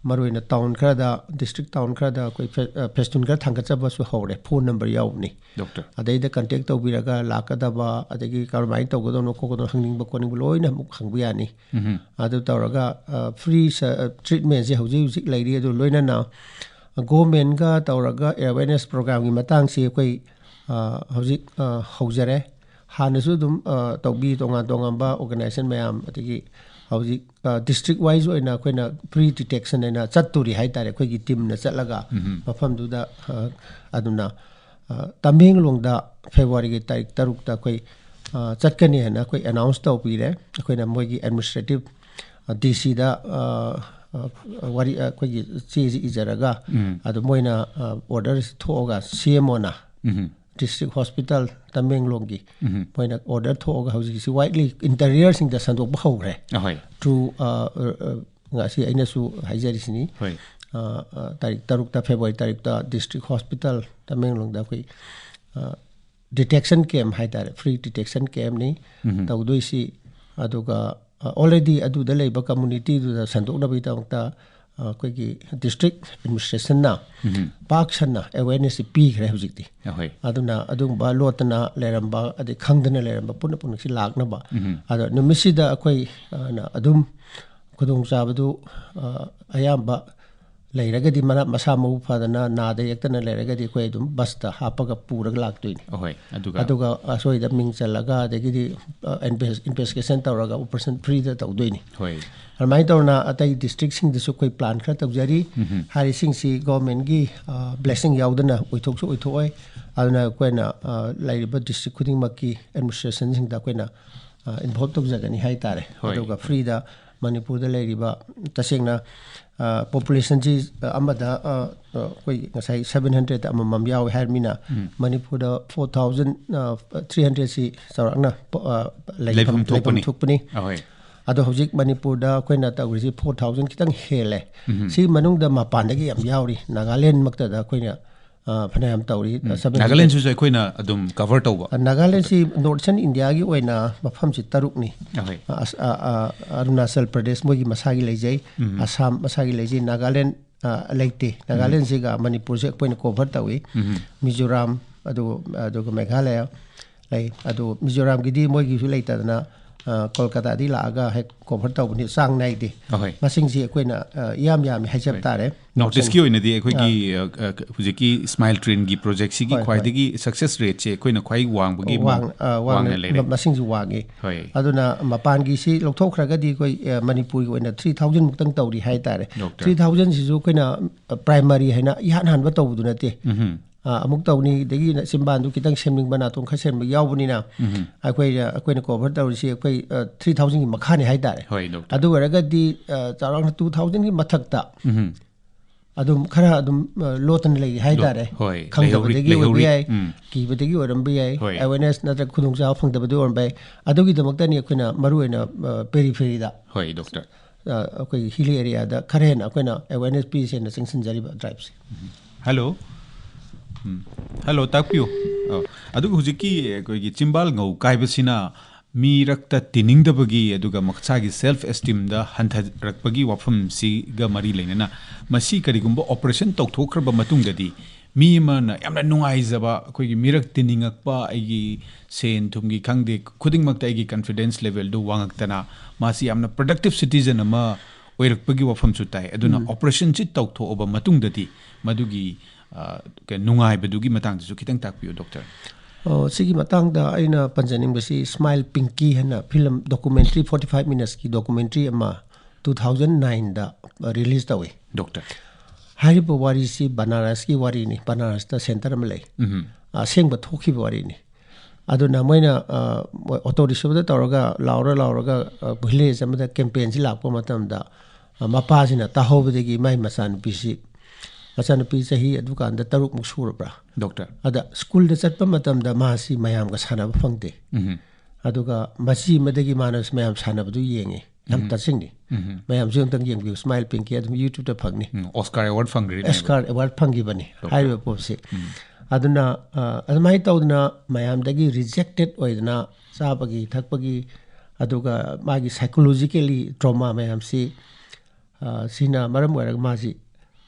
ꯃꯔꯨꯑꯣꯏꯅ ꯇꯥꯎꯟ ꯈꯔꯗ, ꯗꯤꯁꯇ꯭ꯔꯤꯛ ꯇꯥꯎꯟ ꯈꯔꯗ ꯑꯩꯈꯣꯏ ꯐꯦ- ꯑ, ꯐꯦꯁꯇꯨꯟ ꯈꯔ ꯊꯥꯡꯒꯠꯆꯕꯁꯨ ꯍꯧꯔꯦ꯫ ꯐꯣꯟ ꯅꯝꯕꯔ ꯌꯥꯎꯕꯅꯤ꯫ ꯗꯣꯛꯇꯔ꯫ ꯑꯗꯩꯗ ꯀꯟꯇꯦꯛ ꯇꯧꯕꯤꯔꯒ ꯂꯥꯛꯀꯗꯕ, ꯑꯗꯒꯤ ꯀꯔꯝꯍꯥꯏꯅ ꯇꯧꯒꯗꯧꯅꯣ ꯈꯣꯠꯀꯗꯧꯅꯣ ꯍꯪꯅꯤꯡꯕ ꯈꯣꯠꯅꯤꯡꯕ ꯂꯣꯏꯅ ꯑꯃꯨꯛ ꯍꯪꯕ ꯌꯥꯅꯤ꯫ ꯑꯗꯨ ꯇꯧꯔꯒ ꯐ꯭ꯔꯤ ꯇ꯭ꯔꯤꯠꯃꯦꯟꯁꯦ ꯍꯧꯖꯤꯛ ꯍꯧꯖꯤꯛ ꯂꯩꯔꯤ꯫ ꯑꯗꯨ ꯂꯣꯏꯅꯅ ꯒꯣꯔꯃꯦꯟꯒ ꯇꯧꯔꯒ ꯑꯦꯋꯦꯔꯅꯦꯁ ꯄ꯭ꯔꯣꯒ꯭ꯔꯥꯝꯒꯤ ꯃꯇꯥꯡꯁꯤ ꯑꯩꯈꯣꯏ ꯑ, ꯍꯧꯖꯤꯛ ꯑ, ꯍꯧꯖꯔꯦ꯫ ꯍꯥꯟꯅꯁꯨ ꯑꯗꯨꯝ ꯑ, ꯇꯧꯕꯤ, ꯇꯣꯉꯥꯟ ꯇꯣꯉꯥꯟꯕ ꯑꯣꯔꯒꯅꯥꯏꯖꯦꯁꯟ ꯃꯌꯥꯝ, ꯑꯗꯒꯤ ꯍꯧꯖꯤꯛ ꯗꯤꯁꯇ꯭ꯔꯤꯛ ꯋꯥꯏꯁ ꯑꯣꯏꯅ ꯑꯩꯈꯣꯏꯅ ꯄ꯭ꯔꯤ ꯗꯤꯇꯦꯛꯁꯟ ꯍꯥꯏꯅ ꯆꯠꯇꯣꯔꯤ ꯍꯥꯏꯇꯥꯔꯦ꯫ ꯑꯩꯈꯣꯏꯒꯤ ꯇꯤꯝꯅ ꯆꯠꯂꯒ ꯃꯐꯝꯗꯨꯗ ꯑ, ꯑꯗꯨꯅ ꯑ, ꯇꯃꯦꯡꯂꯣꯡꯗ ꯐꯦꯕ꯭ꯔꯨꯋꯥꯔꯤꯒꯤ ꯇꯥꯔꯤꯛ ꯇꯔꯨꯛꯇ ꯑꯩꯈꯣꯏ ꯑ, ꯆꯠꯀꯅꯤ ꯍꯥꯏꯅ ꯑꯩꯈꯣꯏ ꯑꯦꯅꯥꯎꯟꯁ ꯇꯧꯕꯤꯔꯦ꯫ ꯑꯩꯈꯣꯏꯅ ꯃꯣꯏꯒꯤ ꯑꯦꯗꯃꯤꯅꯤꯁꯇ꯭ꯔꯦꯇꯤꯞ ꯗꯤ ꯁꯤꯗ ꯑ, ꯋꯥꯔꯤ, ꯑ, ꯑꯩꯈꯣꯏꯒꯤ ꯆꯦꯁꯤ ꯏꯖꯔꯒ, ꯎꯝ꯫ ꯑꯗꯣ ꯃꯣꯏꯅ, ꯑ, order ꯊꯣꯛꯑꯒ, ꯁꯤ ꯑꯦꯝ ꯑꯣꯅ, ꯎꯝ꯫ District Hospital ꯇꯃꯦꯡꯂꯣꯡꯒꯤ, ꯎꯝ꯫ ꯃꯣꯏꯅ order ꯊꯣꯛꯑꯒ ꯍꯧꯖꯤꯛꯁꯤ widely interiorꯁꯤꯡꯗ ꯁꯟꯗꯣꯛꯄ ꯍꯧꯈ꯭ꯔꯦ꯫ ꯑꯍꯣꯏ꯫ Through, ꯑ, ꯑ, ꯑ, ꯉꯁꯤ ꯑꯩꯅꯁꯨ ꯍꯥꯏꯖꯔꯤꯁꯤꯅꯤ꯫ ꯍꯣꯏ꯫ ꯑ, ꯑ, ꯇꯥꯔꯤꯛ ꯇꯔꯨꯛꯇ, February ꯇꯔꯨꯛꯇ District Hospital ꯇꯃꯦꯡꯂꯣꯡꯗ ꯑꯩꯈꯣꯏ, ꯑ, detection camp ꯍꯥꯏꯇꯥꯔꯦ, free detection campꯅꯤ ꯎꯝ꯫ ꯇꯧꯗꯣꯏꯁꯤ꯫ ꯑꯗꯨꯒ, ꯑ, already ꯑꯗꯨꯗ ꯂꯩꯕ communityꯗꯨꯗ ꯁꯟꯗꯣꯛꯅꯕꯒꯤꯗꯃꯛꯇ, ꯑ, ꯑꯩꯈꯣꯏꯒꯤ district administrationꯅ ꯎꯝ꯫ ꯄꯥꯛ ꯁꯟꯅ awarenessꯁꯤ ꯄꯤꯈ꯭ꯔꯦ ꯍꯧꯖꯤꯛꯇꯤ꯫ ꯑꯍꯣꯏ꯫ ꯑꯗꯨꯅ ꯑꯗꯨꯒꯨꯝꯕ ꯂꯣꯠꯇꯅ ꯂꯩꯔꯝꯕ, ꯑꯗꯩ ꯈꯪꯗꯅ ꯂꯩꯔꯝꯕ ꯄꯨꯝꯅ ꯄꯨꯝꯅꯃꯛꯁꯤ ꯂꯥꯛꯅꯕ꯫ ꯎꯝ꯫ ꯑꯗꯣ ꯅꯨꯃꯤꯠꯁꯤꯗ ꯑꯩꯈꯣꯏ, ꯑ, ꯅ ꯑꯗꯨꯝ ꯈꯨꯗꯣꯡꯆꯥꯕꯗꯨ, ꯑ, ꯑꯌꯥꯝꯕ ꯂꯩꯔꯒꯗꯤ, ꯃꯔ-, ꯃꯁꯥ ꯃꯎ ꯐꯗꯅ, ꯅꯥꯗ ꯌꯦꯛꯇꯅ ꯂꯩꯔꯒꯗꯤ, ꯑꯩꯈꯣꯏ ꯑꯗꯨꯝ busꯇ ꯍꯥꯞꯄꯒ ꯄꯨꯔꯒ ꯂꯥꯛꯇꯣꯏꯅꯤ꯫ ꯑꯍꯣꯏ, ꯑꯗꯨꯒ ꯑꯗꯨꯒ ꯑꯁꯣꯏꯗ ꯃꯤꯡ ꯆꯜꯂꯒ, ꯑꯗꯒꯤꯗꯤ, ꯑ, inves-, investigation ꯇꯧꯔꯒ operation freeꯗ ꯇꯧꯗꯣꯏꯅꯤ꯫ ꯍꯣꯏ꯫ ꯑꯗꯨꯃꯥꯏꯅ ꯇꯧꯅ ꯑꯇꯩ districtꯁꯤꯡꯗꯁꯨ ꯑꯩꯈꯣꯏ plan ꯈꯔ ꯇꯧꯖꯔꯤ꯫ ꯎꯝ꯫ ꯍꯥꯏꯔꯤꯁꯤꯡꯁꯤ governmentꯀꯤ, ꯑ, blessing ꯌꯥꯎꯗꯅ ꯑꯣꯏꯊꯣꯛꯁꯨ ꯑꯣꯏꯊꯣꯛꯑꯣꯏ꯫ ꯑꯗꯨꯅ ꯑꯩꯈꯣꯏꯅ, ꯑ, ꯂꯩꯔꯤꯕ district ꯈꯨꯗꯤꯡꯃꯛꯀꯤ administrationꯁꯤꯡꯗ ꯑꯩꯈꯣꯏꯅ, ꯑ, involve ꯇꯧꯖꯒꯅꯤ ꯍꯥꯏꯇꯥꯔꯦ꯫ ꯍꯣꯏ꯫ ꯑꯗꯨꯒ freeꯗ ꯃꯅꯤꯄꯨꯔꯗ ꯂꯩꯔꯤꯕ, ꯇꯁꯦꯡꯅ, ꯑ, populationꯁꯤ, ꯑ, ꯑꯃꯗ, ꯑ, ꯑ, ꯑꯩꯈꯣꯏ ꯉꯁꯥꯏ seven hundred ꯑꯃꯃꯝ ꯌꯥꯎꯏ ꯍꯥꯏꯔꯃꯤꯅ, ꯎꯝ꯫ ꯃꯅꯤꯄꯨꯔꯗ four thousand, ꯑ, three hundredꯁꯤ ꯆꯥꯎꯔꯥꯛꯅ, ꯑ, ꯂꯩꯐꯝ ꯂꯩꯐꯝ ꯊꯣꯛꯄꯅꯤ꯫ ꯊꯣꯛꯄꯅꯤ꯫ ꯑꯍꯣꯏ꯫ ꯑꯗꯣ ꯍꯧꯖꯤꯛ ꯃꯅꯤꯄꯨꯔꯗ ꯑꯩꯈꯣꯏꯅ ꯇꯧꯔꯤꯁꯤ four thousand ꯈꯤꯇꯪ ꯍꯦꯜꯂꯦ꯫ ꯎꯝ꯫ ꯁꯤ ꯃꯅꯨꯡꯗ ꯃꯄꯥꯟꯗꯒꯤ ꯌꯥꯝ ꯌꯥꯎꯔꯤ꯫ ꯅꯥꯒꯥꯂꯦꯟꯃꯛꯇꯗ ꯑꯩꯈꯣꯏꯅ, ꯑ, ꯐꯅꯌꯥꯝ ꯇꯧꯔꯤ꯫ ꯎꯝ꯫ Seven hundred꯫ ꯅꯥꯒꯥꯂꯦꯟꯁꯤꯁꯨ ꯑꯩꯈꯣꯏꯅ ꯑꯗꯨꯝ cover ꯇꯧꯕ? ꯑ, ꯅꯥꯒꯥꯂꯦꯟꯁꯤ North Eastern Indiaꯒꯤ ꯑꯣꯏꯅ ꯃꯐꯝꯁꯤ ꯇꯔꯨꯛꯅꯤ꯫ ꯑꯍꯣꯏ꯫ ꯑ, ꯑꯁ-, ꯑ, ꯑ, ꯑꯔꯨꯅꯥꯆꯜ ꯄ꯭ꯔꯗꯦꯁ ꯃꯣꯏꯒꯤ ꯃꯁꯥꯒꯤ ꯂꯩꯖꯩ, ꯎꯝ꯫ ꯑꯁꯥꯝ ꯃꯁꯥꯒꯤ ꯂꯩꯖꯩ, ꯅꯥꯒꯥꯂꯦꯟ, ꯑ, ꯂꯩꯇꯦ꯫ ꯎꯝ꯫ ꯅꯥꯒꯥꯂꯦꯟꯁꯤꯒ ꯃꯅꯤꯄꯨꯔꯁꯦ ꯑꯩꯈꯣꯏꯅ cover ꯇꯧꯏ꯫ ꯎꯝ꯫ ꯃꯤꯖꯣꯔꯥꯝ, ꯑꯗꯨ, ꯑꯗꯨꯒ ꯃꯦꯘꯥꯂꯌꯥ ꯂꯩ꯫ ꯑꯗꯨ ꯃꯤꯖꯣꯔꯥꯝꯒꯤꯗꯤ ꯃꯣꯏꯒꯤꯁꯨ ꯂꯩꯇꯗꯅ, ꯑ, ꯀꯣꯜꯀꯇꯥꯗꯒꯤ ꯂꯥꯛꯑꯒ ꯍꯦꯛ cover ꯇꯧꯕꯅꯤ, ꯆꯥꯡ ꯅꯥꯏꯗꯦ꯫ ꯑꯍꯣꯏ꯫ ꯃꯁꯤꯡꯁꯤ ꯑꯩꯈꯣꯏꯅ, ꯑ, ꯏꯌꯥꯝ ꯌꯥꯝꯃꯤ ꯍꯥꯏꯖꯕ ꯍꯣꯏ꯫ ꯇꯥꯔꯦ꯫ North Eastꯀꯤ ꯑꯣꯏꯅꯗꯤ ꯑꯩꯈꯣꯏꯒꯤ, ꯑꯥ꯫ ꯑ, ꯑ, ꯍꯧꯖꯤꯛꯀꯤ SMILE Trainꯒꯤ projectꯁꯤꯒꯤ ꯍꯣꯏ, ꯍꯣꯏ꯫ ꯈ꯭ꯋꯥꯏꯗꯒꯤ success rateꯁꯦ ꯑꯩꯈꯣꯏꯅ ꯈ꯭ꯋꯥꯏ ꯋꯥꯡꯕꯒꯤ ꯋꯥꯡ-, ꯑ, ꯋꯥꯡꯅ ꯋꯥꯡꯅ ꯂꯩꯔꯦ꯫ ꯃ-, ꯃꯁꯤꯡꯁꯨ ꯋꯥꯡꯉꯤ꯫ ꯍꯣꯏ꯫ ꯑꯗꯨꯅ ꯃꯄꯥꯟꯒꯤꯁꯤ ꯂꯧꯊꯣꯛꯈ꯭ꯔꯒꯗꯤ ꯑꯩꯈꯣꯏ, ꯑ, ꯃꯅꯤꯄꯨꯔꯒꯤ ꯑꯣꯏꯅ three thousand ꯃꯨꯛꯇꯪ ꯇꯧꯔꯤ ꯍꯥꯏꯇꯥꯔꯦ꯫ Doctor꯫ Three thousandꯁꯤꯁꯨ ꯑꯩꯈꯣꯏꯅ, ꯑ, primary ꯍꯥꯏꯅ ꯏꯍꯥꯟ ꯍꯥꯟꯕ ꯇꯧꯕꯗꯨ ꯅꯠꯇꯦ꯫ ꯎꯝꯍꯨꯝ꯫ ꯑ, ꯑꯃꯨꯛ ꯇꯧꯅꯤ, ꯑꯗꯒꯤ ꯆꯤꯝꯕꯥꯟꯗꯨ ꯈꯤꯇꯪ ꯁꯦꯝꯅꯤꯡꯕ, ꯅꯥꯇꯣꯟ ꯈꯔ ꯁꯦꯝꯕ ꯌꯥꯎꯕꯅꯤꯅ, ꯑꯩꯈꯣꯏꯅ, ꯑꯩꯈꯣꯏꯅ ꯀꯣꯚꯔ ꯇꯧꯔꯤꯁꯤ ꯑꯩꯈꯣꯏ, ꯑ, ꯊ꯭ꯔꯤ ꯊꯥꯎꯖꯟꯒꯤ ꯃꯈꯥꯅꯤ ꯍꯥꯏꯇꯥꯔꯦ꯫ ꯍꯣꯏ, ꯗꯣꯛꯇꯔ꯫ ꯑꯗꯨ ꯑꯣꯏꯔꯒꯗꯤ, ꯑ, ꯆꯥꯎꯔꯥꯛꯅ ꯇꯨ ꯊꯥꯎꯖꯟꯒꯤ ꯃꯊꯛꯇ ꯎꯝ꯫ ꯑꯗꯨꯝ ꯈꯔ ꯑꯗꯨꯝ, ꯑ, ꯂꯣꯠꯇꯅ ꯂꯩꯔꯤ ꯍꯥꯏꯇꯥꯔꯦ꯫ ꯍꯣꯏ, ꯈꯪꯗꯕꯗꯒꯤ ꯂꯩꯍꯧꯔꯤ, ꯑꯣꯏꯕ ꯂꯩꯍꯧꯔꯤ꯫ ꯌꯥꯏ, ꯎꯝ꯫ ꯀꯤꯕꯗꯒꯤ ꯑꯣꯏꯔꯝꯕ ꯌꯥꯏ, ꯍꯣꯏ꯫ ꯑꯦꯋꯦꯔꯅꯦꯁ ꯅꯠꯇ꯭ꯔꯒ ꯈꯨꯗꯣꯡꯆꯥꯕ ꯐꯪꯗꯕꯗꯒꯤ ꯑꯣꯏꯔꯝꯕ ꯌꯥꯏ꯫ ꯑꯗꯨꯒꯤꯗꯃꯛꯇꯅꯤ ꯑꯩꯈꯣꯏꯅ ꯃꯔꯨꯑꯣꯏꯅ, ꯑ, ꯄꯦꯔꯤꯐꯦꯔꯤꯗ, ꯍꯣꯏ, ꯗꯣꯛꯇꯔ꯫ ꯑ, ꯑꯩꯈꯣꯏꯒꯤ ꯍꯤꯂꯤ ꯑꯦꯔꯤꯌꯥꯗ ꯈꯔ ꯍꯦꯟꯅ ꯑꯩꯈꯣꯏꯅ ꯑꯦꯋꯦꯔꯅꯦꯁ ꯄꯤꯁꯦꯅ ꯆꯪꯁꯤꯟꯖꯔꯤꯕ ꯗ꯭ꯔꯥꯏꯕꯁꯦ꯫ ꯍꯜꯂꯣ꯫ ꯎꯝ꯫ ꯍꯜꯂꯣ, ꯇꯥꯛꯄꯤꯌꯨ꯫ ꯑ, ꯑꯗꯨꯒ ꯍꯧꯖꯤꯛꯀꯤ ꯑꯩꯈꯣꯏꯒꯤ ꯆꯤꯝꯕꯥꯜ ꯉꯧ ꯀꯥꯏꯕꯁꯤꯅ ꯃꯤꯔꯛꯇ ꯇꯤꯟꯅꯤꯡꯗꯕꯒꯤ ꯑꯗꯨꯒ ꯃꯁꯥꯒꯤ ꯁꯦꯜꯐ ꯑꯦꯁꯇꯤꯝꯗ ꯍꯟꯊꯔꯛꯄꯒꯤ ꯋꯥꯐꯝꯁꯤꯒ ꯃꯔꯤ ꯂꯩꯅꯅ, ꯃꯁꯤ ꯀꯔꯤꯒꯨꯝꯕ ꯑꯣꯄꯔꯦꯁꯟ ꯇꯧꯊꯣꯛꯈ꯭ꯔꯕ ꯃꯇꯨꯡꯗꯗꯤ ꯃꯤ ꯑꯃꯅ ꯌꯥꯝꯅ ꯅꯨꯡꯉꯥꯏꯖꯕ, ꯑꯩꯈꯣꯏꯒꯤ ꯃꯤꯔꯛ ꯇꯤꯟꯅꯤꯡꯉꯛꯄ, ꯑꯩꯒꯤ ꯁꯦꯟ ꯊꯨꯝꯒꯤ ꯈꯪꯗꯦ, ꯈꯨꯗꯤꯡꯃꯛꯇ ꯑꯩꯒꯤ ꯀꯟꯐꯤꯗꯦꯟꯁ ꯂꯦꯚꯦꯜꯗꯨ ꯋꯥꯡꯉꯛꯇꯅ ꯃꯥꯁꯤ ꯌꯥꯝꯅ ꯄ꯭ꯔꯗꯛꯇꯤꯞ ꯁꯤꯇꯤꯖꯟ ꯑꯃ ꯑꯣꯏꯔꯛꯄꯒꯤ ꯋꯥꯐꯝꯁꯨ ꯇꯥꯏ꯫ ꯑꯗꯨꯅ ꯑꯣꯄꯔꯦꯁꯟꯁꯤ ꯇꯧꯊꯣꯛꯑꯕ ꯃꯇꯨꯡꯗꯗꯤ ꯃꯗꯨꯒꯤ, ꯑ, ꯀ-, ꯅꯨꯡꯉꯥꯏꯕꯗꯨꯒꯤ ꯃꯇꯥꯡꯗꯁꯨ ꯈꯤꯇꯪ ꯇꯥꯛꯄꯤꯌꯨ, ꯗꯣꯛꯇꯔ꯫ ꯑꯣ, ꯁꯤꯒꯤ ꯃꯇꯥꯡꯗ ꯑꯩꯅ ꯄꯟꯖꯅꯤꯡꯕꯁꯤ ꯁ꯭ꯃꯥꯏꯜ ꯄꯤꯡꯀꯤ ꯍꯥꯏꯅ ꯐꯤꯂꯝ ꯗꯣꯀꯨꯃꯦꯟꯇ꯭ꯔꯤ, ꯐꯣꯔꯇꯤ ꯐꯥꯏꯚ ꯃꯤꯅꯠꯁꯀꯤ ꯗꯣꯀꯨꯃꯦꯟꯇ꯭ꯔꯤ ꯑꯃ ꯇꯨ ꯊꯥꯎꯖꯟ ꯅꯥꯏꯟꯗ ꯔꯤꯂꯤꯁ ꯇꯧꯏ꯫ ꯗꯣꯛꯇꯔ꯫ ꯍꯥꯏꯔꯤꯕ ꯋꯥꯔꯤꯁꯤ ꯕꯅꯥꯔꯁꯀꯤ ꯋꯥꯔꯤꯅꯤ, ꯕꯅꯥꯔꯁꯇ ꯁꯦꯟꯇꯔ ꯑꯃ ꯂꯩ꯫ ꯎꯝ꯫ ꯑꯁꯦꯡꯕ ꯊꯣꯛꯈꯤꯕ ꯋꯥꯔꯤꯅꯤ꯫ ꯑꯗꯨꯅ ꯃꯣꯏꯅ, ꯑ, ꯃꯣꯏ ꯑꯣꯇꯣ ꯔꯤꯛꯁꯣꯗ ꯇꯧꯔꯒ ꯂꯥꯎꯔ ꯂꯥꯎꯔꯒ, ꯑ, ꯚꯤꯂꯦꯖ ꯑꯃꯗ ꯀꯦꯝꯄꯦꯟꯁꯤ ꯂꯥꯛꯄ ꯃꯇꯝꯗ, ꯑ, ꯃꯄꯥꯁꯤꯅ ꯇꯥꯍꯧꯕꯗꯒꯤ ꯃꯥꯏ ꯃꯆꯥꯅꯨꯄꯤꯁꯤ, ꯃꯆꯥꯅꯨꯄꯤ ꯆꯍꯤ ꯑꯗꯨꯀꯥꯟꯗ ꯇꯔꯨꯛꯃꯨꯛ ꯁꯨꯔꯕ꯭ꯔꯥ? ꯗꯣꯛꯇꯔ꯫ ꯑꯗ ꯁ꯭ꯀꯨꯜꯗ ꯆꯠꯄ ꯃꯇꯝꯗ ꯃꯥꯁꯤ ꯃꯌꯥꯝꯒ ꯁꯥꯟꯅꯕ ꯐꯪꯗꯦ꯫ ꯎꯝ꯫ ꯑꯗꯨꯒ ꯃꯆꯤ ꯑꯃꯗꯒꯤ ꯃꯥꯅ ꯃꯌꯥꯝ ꯁꯥꯟꯅꯕꯗꯨ ꯌꯦꯡꯉꯤ꯫ ꯌꯥꯝ ꯇꯥꯁꯤꯡꯅꯤ꯫ ꯎꯝ꯫ ꯃꯌꯥꯝꯁꯨ ꯑꯝꯇꯪ ꯌꯦꯡꯕꯤꯌꯨ, ꯁ꯭ꯃꯥꯏꯜ ꯄꯤꯡꯀꯤ ꯑꯗꯨꯝ YouTube-ꯇ ꯐꯪꯅꯤ꯫ ꯎꯝ, ꯑꯣꯁꯀꯥꯔ ꯑꯦꯋꯥꯔꯗ ꯐꯪꯈ꯭ꯔꯤꯅꯦ꯫ ꯑꯣꯁꯀꯥꯔ ꯑꯦꯋꯥꯔꯗ ꯐꯪꯈꯤꯕꯅꯤ ꯗꯣꯛꯇꯔ꯫ ꯍꯥꯏꯔꯤꯕ ꯄꯣꯠꯁꯤ꯫ ꯑꯗꯨꯅ, ꯑ, ꯑꯗꯨꯃꯥꯏꯅ ꯇꯧꯗꯅ ꯃꯌꯥꯝꯗꯒꯤ ꯔꯤꯖꯦꯛꯇꯦꯠ ꯑꯣꯏꯗꯅ ꯆꯥꯕꯒꯤ ꯊꯛꯄꯒꯤ, ꯑꯗꯨꯒ ꯃꯥꯒꯤ ꯁꯥꯏꯀꯣꯂꯣꯖꯤꯀꯦꯜꯂꯤ ꯇ꯭ꯔꯣꯃꯥ ꯃꯌꯥꯝꯁꯤ, ꯑ, ꯁꯤꯅ ꯃꯔꯝ ꯑꯣꯏꯔꯒ ꯃꯥꯁꯤ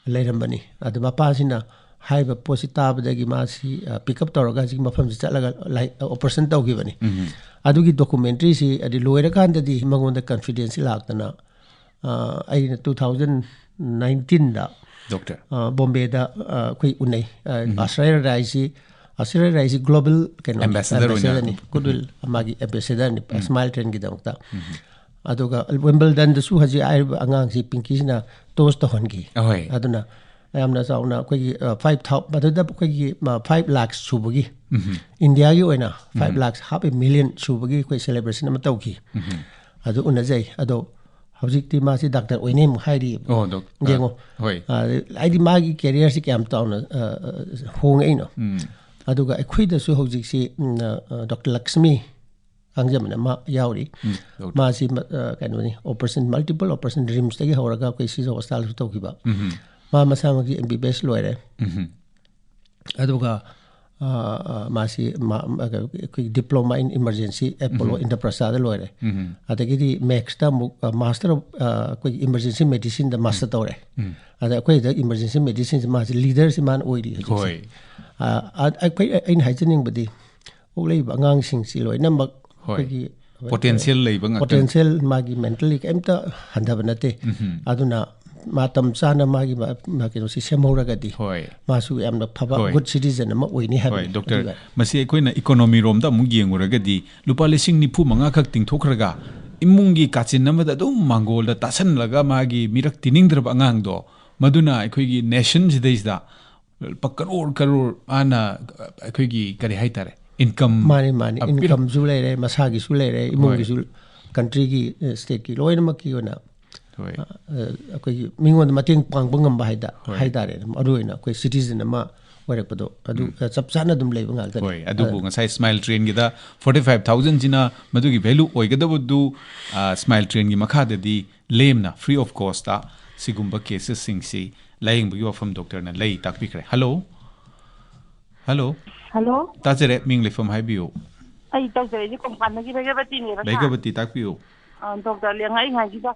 ꯂꯩꯔꯝꯕꯅꯤ꯫ ꯑꯗꯨ ꯃꯄꯥꯁꯤꯅ ꯍꯥꯏꯔꯤꯕ ꯄꯣꯠꯁꯤ ꯇꯥꯕꯗꯒꯤ ꯃꯥꯁꯤ, ꯑ, ꯄꯤꯛ ꯑꯞ ꯇꯧꯔꯒ ꯍꯧꯖꯤꯛ ꯃꯐꯝꯁꯤ ꯆꯠꯂꯒ ꯂꯥꯏ-, ꯑꯣꯄꯔꯦꯁꯟ ꯇꯧꯈꯤꯕꯅꯤ꯫ ꯎꯝ꯫ ꯑꯗꯨꯒꯤ ꯗꯣꯀꯨꯃꯦꯟꯇ꯭ꯔꯤꯁꯤ ꯍꯥꯏꯗꯤ ꯂꯣꯏꯔꯀꯥꯟꯗꯗꯤ ꯃꯉꯣꯟꯗ ꯀꯟꯐꯤꯗꯦꯟꯁꯁꯤ ꯂꯥꯛꯇꯅ, ꯑ, ꯑꯩꯅ ꯇꯨ ꯊꯥꯎꯖꯟ ꯅꯥꯏꯟꯇꯤꯟꯗ, ꯗꯣꯛꯇꯔ꯫ ꯑ, ꯕꯣꯝꯕꯦꯗ, ꯑ, ꯑꯩꯈꯣꯏ ꯎꯅꯩ꯫ ꯑ, ꯑꯥꯁ꯭ꯔꯌ ꯔꯥꯏꯁꯤ, ꯑꯥꯁ꯭ꯔꯌ ꯔꯥꯏꯁꯤ ꯒ꯭ꯂꯣꯕꯦꯜ ꯀꯩꯅꯣ, ꯑꯦꯝꯕꯦꯁꯦꯗꯔ ꯑꯣꯏꯅ꯫ ꯑꯦꯝꯕꯦꯁꯦꯗꯔꯅꯤ, ꯒꯨꯗꯋꯤꯜ ꯃꯥꯒꯤ ꯑꯦꯝꯕꯦꯁꯦꯗꯔꯅꯤ, ꯁ꯭ꯃꯥꯏꯜ ꯇ꯭ꯔꯦꯟꯒꯤꯗꯃꯛꯇ꯫ ꯑꯗꯨꯒ ꯋꯤꯝꯕꯜꯗꯟꯗꯁꯨ ꯍꯧꯖꯤꯛ ꯍꯥꯏꯔꯤꯕ ꯑꯉꯥꯡꯁꯤ ꯄꯤꯡꯀꯤꯁꯤꯅ ꯇꯣꯁ ꯇꯧꯍꯟꯈꯤ꯫ ꯑꯍꯣꯏ꯫ ꯑꯗꯨꯅ ꯌꯥꯝꯅ ꯆꯥꯎꯅ ꯑꯩꯈꯣꯏꯒꯤ ꯐꯥꯏꯚ ꯊꯥꯎ ꯃꯗꯨꯗ ꯑꯩꯈꯣꯏꯒꯤ ꯐꯥꯏꯚ ꯂꯥꯛ ꯁꯨꯕꯒꯤ, ꯏꯟꯗꯤꯌꯥꯒꯤ ꯑꯣꯏꯅ ꯐꯥꯏꯚ ꯂꯥꯛ, ꯍꯥꯐ ꯑꯦ ꯃꯤꯂꯤꯌꯟ ꯁꯨꯕꯒꯤ ꯑꯩꯈꯣꯏ ꯁꯦꯂꯦꯕ꯭ꯔꯦꯁꯟ ꯑꯃ ꯇꯧꯈꯤ꯫ ꯑꯗꯨ ꯎꯅꯖꯩ꯫ ꯑꯗꯣ ꯍꯧꯖꯤꯛꯇꯤ ꯃꯥꯁꯤ ꯗꯥꯛꯇꯔ ꯑꯣꯏꯅꯤ ꯑꯃꯨꯛ ꯍꯥꯏꯔꯤ꯫ ꯑꯣ, ꯗꯣꯛ- ꯑ, ꯌꯦꯡꯉꯣ꯫ ꯍꯣꯏ꯫ ꯑ, ꯍꯥꯏꯗꯤ ꯃꯥꯒꯤ ꯀꯦꯔꯤꯌꯔꯁꯤ ꯀꯌꯥꯝ ꯆꯥꯎꯅ, ꯑ, ꯑ, ꯍꯣꯡꯉꯛꯏꯅꯣ꯫ ꯎꯝ꯫ ꯑꯗꯨꯒ ꯑꯩꯈꯣꯏꯗꯁꯨ ꯍꯧꯖꯤꯛꯁꯤ, ꯎꯝ, ꯑ, ꯑ, ꯗꯣꯛꯇꯔ ꯂꯛꯁꯃꯤ ꯀꯥꯡꯖꯝ ꯑꯃ ꯌꯥꯎꯔꯤ꯫ ꯎꯝ, ꯗꯣꯛꯇꯔ꯫ ꯃꯥꯁꯤ ꯃ-, ꯑ, ꯀꯩꯅꯣꯅꯤ, ꯑꯣꯄꯔꯦꯁꯟ, ꯃꯜꯇꯤꯄꯜ ꯑꯣꯄꯔꯦꯁꯟ, ꯔꯤꯝꯁꯇꯒꯤ ꯍꯧꯔꯒ ꯑꯩꯈꯣꯏ ꯁꯤꯖ ꯍꯣꯁꯄꯤꯇꯥꯜꯁꯨ ꯇꯧꯈꯤꯕ꯫ ꯎꯝ꯫ ꯃꯥ ꯃꯁꯥꯃꯛꯁꯤ ꯑꯦꯝ ꯕꯤ ꯕꯤ ꯑꯦꯁ ꯂꯣꯏꯔꯦ꯫ ꯎꯝ꯫ ꯑꯗꯨꯒ, ꯑ, ꯑ, ꯃꯥꯁꯤ ꯃꯥ-, ꯃ-, ꯑꯩꯈꯣꯏ ꯗꯤꯄ꯭ꯂꯣꯃꯥ ꯏꯟ ꯏꯃꯔꯖꯦꯟꯁꯤ ꯑꯦꯄꯣꯂꯣ ꯎꯝ꯫ ꯏꯟꯗ꯭ꯔꯄ꯭ꯔꯁꯥꯗ ꯂꯣꯏꯔꯦ꯫ ꯎꯝ꯫ ꯑꯗꯒꯤꯗꯤ ꯃꯦꯛꯁꯇ ꯑꯃꯨꯛ, ꯑ, ꯃꯥꯁꯇꯔ ꯑꯣꯐ, ꯑ, ꯑꯩꯈꯣꯏꯒꯤ ꯏꯃꯔꯖꯦꯟꯁꯤ ꯃꯦꯗꯤꯁꯤꯟꯗ ꯃꯥꯁꯇꯔ ꯇꯧꯔꯦ꯫ ꯎꯝ꯫ ꯑꯗ ꯑꯩꯈꯣꯏꯗ ꯏꯃꯔꯖꯦꯟꯁꯤ ꯃꯦꯗꯤꯁꯤꯟꯁꯤ ꯃꯥꯁꯤ ꯂꯤꯗꯔꯁꯤ ꯃꯥꯅ ꯑꯣꯏꯔꯤ ꯍꯧꯖꯤꯛꯁꯦ꯫ ꯍꯣꯏ꯫ ꯑ, ꯑ, ꯑꯩꯈꯣꯏ, ꯑꯩꯅ ꯍꯥꯏꯖꯅꯤꯡꯕꯗꯤ ꯄꯣꯛꯂꯛꯏꯕ ꯑꯉꯥꯡꯁꯤꯡꯁꯤ ꯂꯣꯏꯅꯃꯛ ꯍꯣꯏ꯫ ꯑꯩꯈꯣꯏꯒꯤ ꯄꯣꯇꯦꯟꯁꯤꯌꯦꯜ ꯂꯩꯕ ꯉꯥꯛꯇꯅꯤ꯫ ꯄꯣꯇꯦꯟꯁꯤꯌꯦꯜ ꯃꯥꯒꯤ ꯃꯦꯟꯇꯦꯜꯂꯤ ꯀꯩꯝꯇ ꯍꯟꯊꯕ ꯅꯠꯇꯦ꯫ ꯎꯝ꯫ ꯑꯗꯨꯅ ꯃꯇꯝ ꯆꯥꯅ ꯃꯥꯒꯤ ꯃ-, ꯃ-, ꯀꯩꯅꯣꯁꯤ ꯁꯦꯝꯍꯧꯔꯒꯗꯤ ꯍꯣꯏ꯫ ꯃꯥꯁꯨ ꯌꯥꯝꯅ ꯐꯕ ꯍꯣꯏ꯫ ꯒꯨꯗ ꯁꯤꯇꯤꯖꯟ ꯑꯃ ꯑꯣꯏꯅꯤ ꯍꯥꯏꯕꯅꯤ꯫ ꯍꯣꯏ, ꯗꯣꯛꯇꯔ, ꯑꯗꯨꯒ ꯃꯁꯤ ꯑꯩꯈꯣꯏꯅ ꯏꯀꯣꯅꯣꯃꯤ ꯔꯣꯝꯗ ꯑꯃꯨꯛ ꯌꯦꯡꯉꯨꯔꯒꯗꯤ ꯂꯨꯄꯥ ꯂꯤꯁꯤꯡ ꯅꯤꯐꯨ ꯃꯉꯥ ꯈꯛ ꯇꯤꯡꯊꯣꯛꯈ꯭ꯔꯒ ꯏꯃꯨꯡꯒꯤ ꯀꯥꯆꯤꯟ ꯑꯃꯗ ꯑꯗꯨꯝ ꯃꯥꯡꯒꯣꯜꯗ ꯇꯥꯁꯜꯂꯒ ꯃꯥꯒꯤ ꯃꯤꯔꯛ ꯇꯤꯅꯤꯡꯗ꯭ꯔꯕ ꯑꯉꯥꯡꯗꯣ, ꯃꯗꯨꯅ ꯑꯩꯈꯣꯏꯒꯤ ꯅꯦꯁꯟꯁꯤꯗꯩꯁꯤꯗ ꯂꯨꯄꯥ ꯀꯔꯣꯔ ꯀꯔꯣꯔ ꯃꯥꯅ ꯑꯩꯈꯣꯏꯒꯤ ꯀꯔꯤ ꯍꯥꯏꯇꯥꯔꯦ, ꯏꯟꯀꯝ ꯃꯥꯅꯤ, ꯃꯥꯅꯤ꯫ ꯑ, ꯄꯤꯔꯛ- ꯏꯟꯀꯝꯁꯨ ꯂꯩꯔꯦ, ꯃꯁꯥꯒꯤꯁꯨ ꯂꯩꯔꯦ, ꯏꯃꯨꯡꯒꯤꯁꯨ, ꯀꯟꯇ꯭ꯔꯤꯒꯤ, ꯑ, ꯁ꯭ꯇꯦꯠꯀꯤ ꯂꯣꯏꯅꯃꯛꯀꯤ ꯑꯣꯏꯅ, ꯍꯣꯏ꯫ ꯑ, ꯑꯩꯈꯣꯏꯒꯤ ꯃꯤꯉꯣꯟꯗ ꯃꯇꯦꯡ ꯄꯥꯡꯕ ꯉꯝꯕ ꯍꯥꯏꯗ-, ꯍꯣꯏ꯫ ꯍꯥꯏꯇꯥꯔꯦ, ꯃꯔꯨ ꯑꯣꯏꯅ ꯑꯩꯈꯣꯏ ꯁꯤꯇꯤꯖꯟ ꯑꯃ ꯑꯣꯏꯔꯛꯄꯗꯣ ꯑꯗꯨ, ꯑ, ꯆꯞ ꯆꯥꯅ ꯑꯗꯨꯝ ꯂꯩꯕ ꯉꯥꯛꯇꯅꯤ꯫ ꯍꯣꯏ, ꯑꯗꯨꯕꯨ ꯑ, ꯉꯁꯥꯏ ꯁ꯭ꯃꯥꯏꯜ ꯇ꯭ꯔꯦꯟꯒꯤꯗ ꯐꯣꯔꯇꯤ ꯐꯥꯏꯚ ꯊꯥꯎꯖꯟꯁꯤꯅ ꯃꯗꯨꯒꯤ ꯚꯦꯂꯨ ꯑꯣꯏꯒꯗꯕꯗꯨ, ꯑ, ꯁ꯭ꯃꯥꯏꯜ ꯇ꯭ꯔꯦꯟꯒꯤ ꯃꯈꯥꯗꯗꯤ ꯂꯦꯝꯅ, ꯐ꯭ꯔꯤ ꯑꯣꯐ ꯀꯣꯁꯇ ꯁꯤꯒꯨꯝꯕ ꯀꯦꯁꯦꯁꯁꯤꯡꯁꯤ ꯂꯥꯌꯦꯡꯕꯒꯤ ꯋꯥꯐꯝ ꯗꯣꯛꯇꯔꯅ ꯂꯩ ꯇꯥꯛꯄꯤꯈ꯭ꯔꯦ꯫ ꯍꯜꯂꯣ꯫ ꯍꯜꯂꯣ꯫ ꯍꯜꯂꯣ꯫ ꯇꯥꯖꯔꯦ, ꯃꯤꯡ ꯂꯩꯐꯝ ꯍꯥꯏꯕꯤꯌꯨ꯫ ꯑꯩ ꯇꯧꯖꯔꯛꯏꯁꯦ ꯀꯣꯡꯄꯥꯟꯗꯒꯤ ꯚꯩꯒ꯭ꯔꯕꯇꯤꯅꯦꯕ, ꯁꯥꯔ꯫ ꯚꯩꯒ꯭ꯔꯕꯇꯤ, ꯇꯥꯛꯄꯤꯌꯨ꯫ ꯑ, ꯗꯣꯛꯇꯔ ꯂꯦꯡꯉꯛꯏꯉꯩꯁꯤꯗ,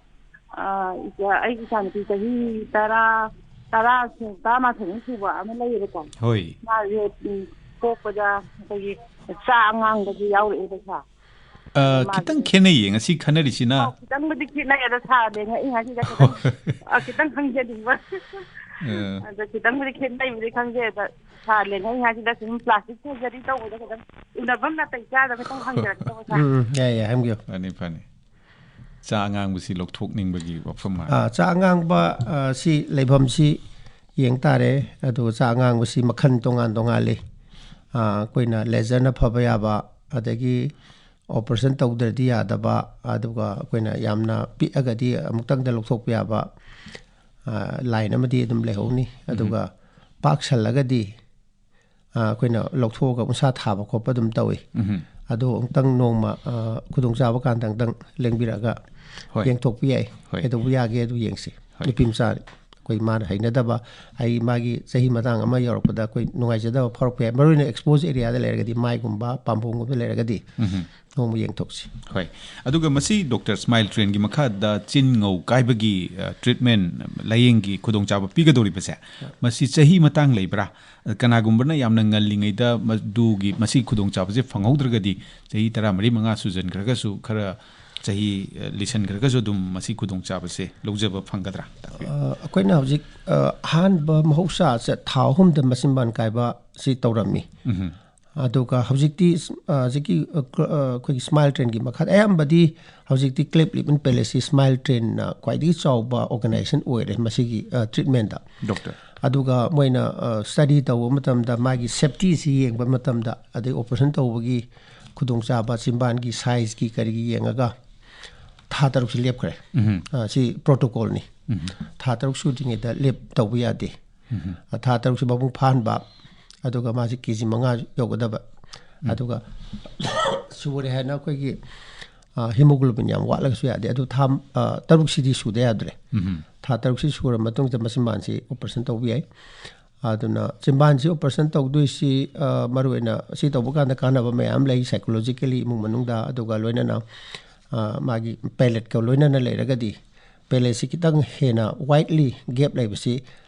ꯑ, ꯏꯆꯥ-, ꯑꯩꯒꯤ ꯏꯆꯥꯅꯨꯄꯤ ꯆꯍꯤ ꯇꯔꯥ, ꯇꯔꯥ, ꯇꯔꯥꯃꯥꯊꯣꯏꯃꯨꯛ ꯁꯨꯕ ꯑꯃ ꯂꯩꯌꯦꯕꯀꯣ꯫ ꯍꯣꯏ꯫ ꯃꯥꯁꯦ, ꯎꯝ, ꯄꯣꯛꯄꯗ ꯑꯩꯈꯣꯏꯒꯤ ꯆꯥ ꯑꯉꯥꯡꯕꯁꯦ ꯌꯥꯎꯔꯛꯑꯦꯕ, ꯁꯥꯔ꯫ ꯑ, ꯃꯥꯁꯦ ꯈꯤꯇꯪ ꯈꯦꯠꯅꯩꯌꯦ ꯉꯁꯤ ꯈꯟꯅꯔꯤꯁꯤꯅ꯫ ꯑꯣ, ꯈꯤꯇꯪꯕꯨꯗꯤ ꯈꯦꯠꯅꯩ, ꯑꯗꯣ ꯁꯥꯔ ꯂꯦꯡꯉꯛꯏꯉꯩꯁꯤꯗ ꯈꯤꯇꯪ, ꯑ, ꯈꯤꯇꯪ ꯈꯪꯖꯅꯤꯡꯕ꯫ ꯑ, ꯑꯗꯣ ꯈꯤꯇꯪꯕꯨꯗꯤ ꯈꯦꯠꯅꯩꯕꯨꯗꯤ ꯈꯪꯖꯩ, ꯑꯗ ꯁꯥꯔ ꯂꯦꯡꯉꯛꯏꯉꯩꯁꯤꯗ ꯁꯨꯝ ꯄ꯭ꯂꯥꯁꯇꯤꯛ ꯁꯔꯖꯔꯤ ꯇꯧꯕꯗ ꯈꯤꯇꯪ ꯎꯅꯐꯝ ꯅꯥꯇꯩ ꯆꯥꯗꯕ ꯈꯤꯇꯪ ꯍꯪꯖꯔꯛꯀꯦ ꯇꯧꯕ, ꯁꯥꯔ꯫ ꯎꯝ, ꯎꯝ, ꯌꯥꯏ, ꯌꯥꯏ, ꯍꯪꯕꯤꯌꯨ꯫ ꯐꯅꯤ, ꯐꯅꯤ꯫ ꯆꯥ ꯑꯉꯥꯡꯕꯁꯤ ꯂꯧꯊꯣꯛꯅꯤꯡꯕꯒꯤ ꯋꯥꯐꯝ ꯍꯥꯏ꯫ ꯑ, ꯆꯥ ꯑꯉꯥꯡꯕ, ꯑ, ꯁꯤ ꯂꯩꯐꯝꯁꯤ ꯌꯦꯡ ꯇꯥꯔꯦ꯫ ꯑꯗꯨꯒ ꯆꯥꯛ ꯑꯉꯥꯡꯕꯁꯤ ꯃꯈꯜ ꯇꯣꯉꯥꯟ ꯇꯣꯉꯥꯜꯂꯤ꯫ ꯑꯩꯈꯣꯏꯅ ꯂꯦꯖꯔꯅ ꯐꯕ ꯌꯥꯕ, ꯑꯗꯒꯤ ꯑꯣꯄꯔꯦꯁꯟ ꯇꯧꯗ꯭ꯔꯗꯤ ꯌꯥꯗꯕ, ꯑꯗꯨꯒ ꯑꯩꯈꯣꯏꯅ ꯌꯥꯝꯅ ꯄꯤꯛꯑꯒꯗꯤ ꯑꯃꯨꯛꯇꯪꯗ ꯂꯧꯊꯣꯛꯄ ꯌꯥꯕ ꯂꯥꯏꯟ ꯑꯃꯗꯤ ꯑꯗꯨꯝ ꯂꯩꯍꯧꯅꯤ꯫ ꯑꯗꯨꯒ ꯄꯥꯛꯁꯜꯂꯒꯗꯤ ꯑꯩꯈꯣꯏꯅ ꯂꯧꯊꯣꯛꯑꯒ ꯎꯟꯁꯥ ꯊꯥꯕ ꯈꯣꯠꯄ ꯑꯗꯨꯝ ꯇꯧꯏ꯫ ꯑꯗꯣ ꯑꯃꯨꯛꯇꯪ ꯅꯣꯡꯃ ꯈꯨꯗꯣꯡꯆꯥꯕ ꯀꯥꯟꯗ ꯑꯃꯨꯛꯇꯪ ꯂꯦꯡꯕꯤꯔꯛꯑꯒ ꯍꯣꯏ꯫ ꯌꯦꯡꯊꯣꯛꯄ ꯌꯥꯏ꯫ ꯍꯣꯏ꯫ ꯀꯩꯗꯧꯕ ꯌꯥꯒꯦ ꯑꯗꯨ ꯌꯦꯡꯁꯤ꯫ ꯍꯣꯏ꯫ ꯅꯨꯄꯤ ꯃꯆꯥ ꯑꯩꯈꯣꯏ ꯃꯥꯅ ꯍꯩꯅꯗꯕ, ꯑꯩ ꯃꯥꯒꯤ ꯆꯍꯤ ꯃꯇꯥꯡ ꯑꯃ ꯌꯧꯔꯛꯄꯗ ꯑꯩꯈꯣꯏ ꯅꯨꯡꯉꯥꯏꯖꯗꯕ ꯐꯥꯎꯔꯛꯄ ꯌꯥꯏ꯫ ꯃꯔꯨꯑꯣꯏꯅ ꯑꯦꯛꯁꯄꯣꯖ ꯑꯦꯔꯤꯌꯥꯗ ꯂꯩꯔꯒꯗꯤ, ꯃꯥꯏꯒꯨꯝꯕ, ꯄꯥꯝꯕꯣꯝꯒꯨꯝꯕ ꯂꯩꯔꯒꯗꯤ ꯅꯣꯡꯃ ꯌꯦꯡꯊꯣꯛꯁꯤ꯫ ꯍꯣꯏ꯫ ꯑꯗꯨꯒ ꯃꯁꯤ ꯗꯣꯛꯇꯔ ꯁ꯭ꯃꯥꯏꯜ ꯇ꯭ꯔꯦꯟꯒꯤ ꯃꯈꯥꯗ ꯆꯤꯟ ꯉꯧ ꯀꯥꯏꯕꯒꯤ, ꯑ, ꯇ꯭ꯔꯤꯠꯃꯦꯟ, ꯂꯥꯌꯦꯡꯒꯤ ꯈꯨꯗꯣꯡꯆꯥꯕ ꯄꯤꯒꯗꯧꯔꯤꯕꯁꯦ, ꯃꯁꯤ ꯆꯍꯤ ꯃꯇꯥꯡ ꯂꯩꯕ꯭ꯔꯥ? ꯀꯅꯥꯒꯨꯝꯕꯅ ꯌꯥꯝꯅ ꯉꯜꯂꯤꯉꯩꯗ ꯃꯗꯨꯒꯤ, ꯃꯁꯤ ꯈꯨꯗꯣꯡꯆꯥꯕꯁꯦ ꯐꯪꯍꯧꯗ꯭ꯔꯒꯗꯤ ꯆꯍꯤ ꯇꯔꯥꯃꯔꯤ ꯃꯉꯥ ꯁꯨꯖꯟꯈ꯭ꯔꯒꯁꯨ, ꯈꯔ ꯆꯍꯤ, ꯑ, ꯂꯤꯁꯟꯈ꯭ꯔꯒꯁꯨ ꯑꯗꯨꯝ ꯃꯁꯤ ꯈꯨꯗꯣꯡꯆꯥꯕꯁꯦ ꯂꯧꯖꯕ ꯐꯪꯒꯗ꯭ꯔꯥ? ꯇꯥꯛꯄꯤꯌꯨ꯫ ꯑ, ꯑꯩꯈꯣꯏꯅ ꯍꯧꯖꯤꯛ, ꯑ, ꯑꯍꯥꯟꯕ ꯃꯍꯧꯁꯥ ꯆ-, ꯊꯥ ꯑꯍꯨꯝꯗ ꯃꯆꯤꯟꯕꯥꯟ ꯀꯥꯏꯕ ꯁꯤ ꯇꯧꯔꯝꯃꯤ꯫ ꯎꯝ꯫ ꯑꯗꯨꯒ ꯍꯧꯖꯤꯛꯇꯤ ꯁ-, ꯑ, ꯍꯧꯖꯤꯛꯀꯤ, ꯑ, ꯀ-, ꯑ, ꯑꯩꯈꯣꯏꯒꯤ ꯁ꯭ꯃꯥꯏꯜ ꯇ꯭ꯔꯦꯟꯒꯤ ꯃꯈꯥꯗ ꯑꯌꯥꯝꯕꯗꯤ ꯍꯧꯖꯤꯛꯇꯤ ꯀ꯭ꯂꯦꯞ ꯂꯤꯞ ꯏꯟ ꯄꯦꯂꯦꯁꯁꯤ ꯁ꯭ꯃꯥꯏꯜ ꯇ꯭ꯔꯦꯟꯅ ꯈ꯭ꯋꯥꯏꯗꯒꯤ ꯆꯥꯎꯕ ꯑꯣꯔꯒꯅꯥꯏꯖꯦꯁꯟ ꯑꯣꯏꯔꯦ ꯃꯁꯤꯒꯤ, ꯑ, ꯇ꯭ꯔꯤꯠꯃꯦꯟꯗ꯫ ꯗꯣꯛꯇꯔ꯫ ꯑꯗꯨꯒ ꯃꯣꯏꯅ, ꯑ, ꯁ꯭ꯇꯗꯤ ꯇꯧꯕ ꯃꯇꯝꯗ, ꯃꯥꯒꯤ ꯁꯦꯐꯇꯤꯁꯤ ꯌꯦꯡꯕ ꯃꯇꯝꯗ, ꯑꯗꯩ ꯑꯣꯄꯔꯦꯁꯟ ꯇꯧꯕꯒꯤ ꯈꯨꯗꯣꯡꯆꯥꯕ, ꯆꯤꯝꯕꯥꯟꯒꯤ ꯁꯥꯏꯖꯀꯤ ꯀꯔꯤꯒꯤ ꯌꯦꯡꯉꯒ ꯊꯥ ꯇꯔꯨꯛꯁꯤ ꯂꯦꯞꯈ꯭ꯔꯦ꯫ ꯎꯝ꯫ ꯑ, ꯁꯤ ꯄ꯭ꯔꯣꯇꯣꯀꯣꯜꯅꯤ꯫ ꯎꯝ꯫ ꯊꯥ ꯇꯔꯨꯛ ꯁꯨꯗ꯭ꯔꯤꯉꯩꯗ ꯂꯦꯞ ꯇꯧꯕ ꯌꯥꯗꯦ꯫ ꯎꯝ꯫ ꯑ, ꯊꯥ ꯇꯔꯨꯛꯁꯤ ꯃꯄꯨꯡ ꯐꯥꯍꯟꯕ, ꯑꯗꯨꯒ ꯃꯥꯁꯤ ꯀꯦ ꯖꯤ ꯃꯉꯥ ꯌꯧꯒꯗꯕ꯫ ꯎꯝ꯫ ꯑꯗꯨꯒ ꯁꯨꯔꯦ ꯍꯥꯏꯅ ꯑꯩꯈꯣꯏꯒꯤ, ꯑ, ꯍꯤꯃꯣꯒ꯭ꯂꯣꯕꯤꯟ ꯌꯥꯝ ꯋꯥꯠꯂꯒꯁꯨ ꯌꯥꯗꯦ꯫ ꯑꯗꯨ ꯊꯥ, ꯑ, ꯇꯔꯨꯛꯁꯤꯗꯤ ꯁꯨꯗ ꯌꯥꯗ꯭ꯔꯦ꯫ ꯎꯝ꯫ ꯊꯥ ꯇꯔꯨꯛꯁꯤ ꯁꯨꯔ ꯃꯇꯨꯡꯗ ꯃꯆꯤꯟꯕꯥꯟꯁꯤ ꯑꯣꯄꯔꯦꯁꯟ ꯇꯧꯕ ꯌꯥꯏ꯫ ꯑꯗꯨꯅ ꯆꯤꯝꯕꯥꯟꯁꯤ ꯑꯣꯄꯔꯦꯁꯟ ꯇꯧꯗꯣꯏꯁꯤ, ꯑ, ꯃꯔꯨꯑꯣꯏꯅ ꯁꯤ ꯇꯧꯕ ꯀꯥꯟꯗ ꯀꯥꯟꯅꯕ ꯃꯌꯥꯝ ꯂꯩ, ꯁꯥꯏꯀꯣꯂꯣꯖꯤꯀꯦꯜꯂꯤ ꯏꯃꯨꯡ ꯃꯅꯨꯡꯗ, ꯑꯗꯨꯒ ꯂꯣꯏꯅꯅ, ꯑ, ꯃꯥꯒꯤ ꯄꯦꯂꯦꯠꯀ ꯂꯣꯏꯅꯅ ꯂꯩꯔꯒꯗꯤ, ꯄꯦꯂꯦꯠꯁꯤ ꯈꯤꯇꯪ ꯍꯦꯟꯅ ꯋꯥꯏꯗꯂꯤ ꯒꯦꯞ ꯂꯩꯕꯁꯤ,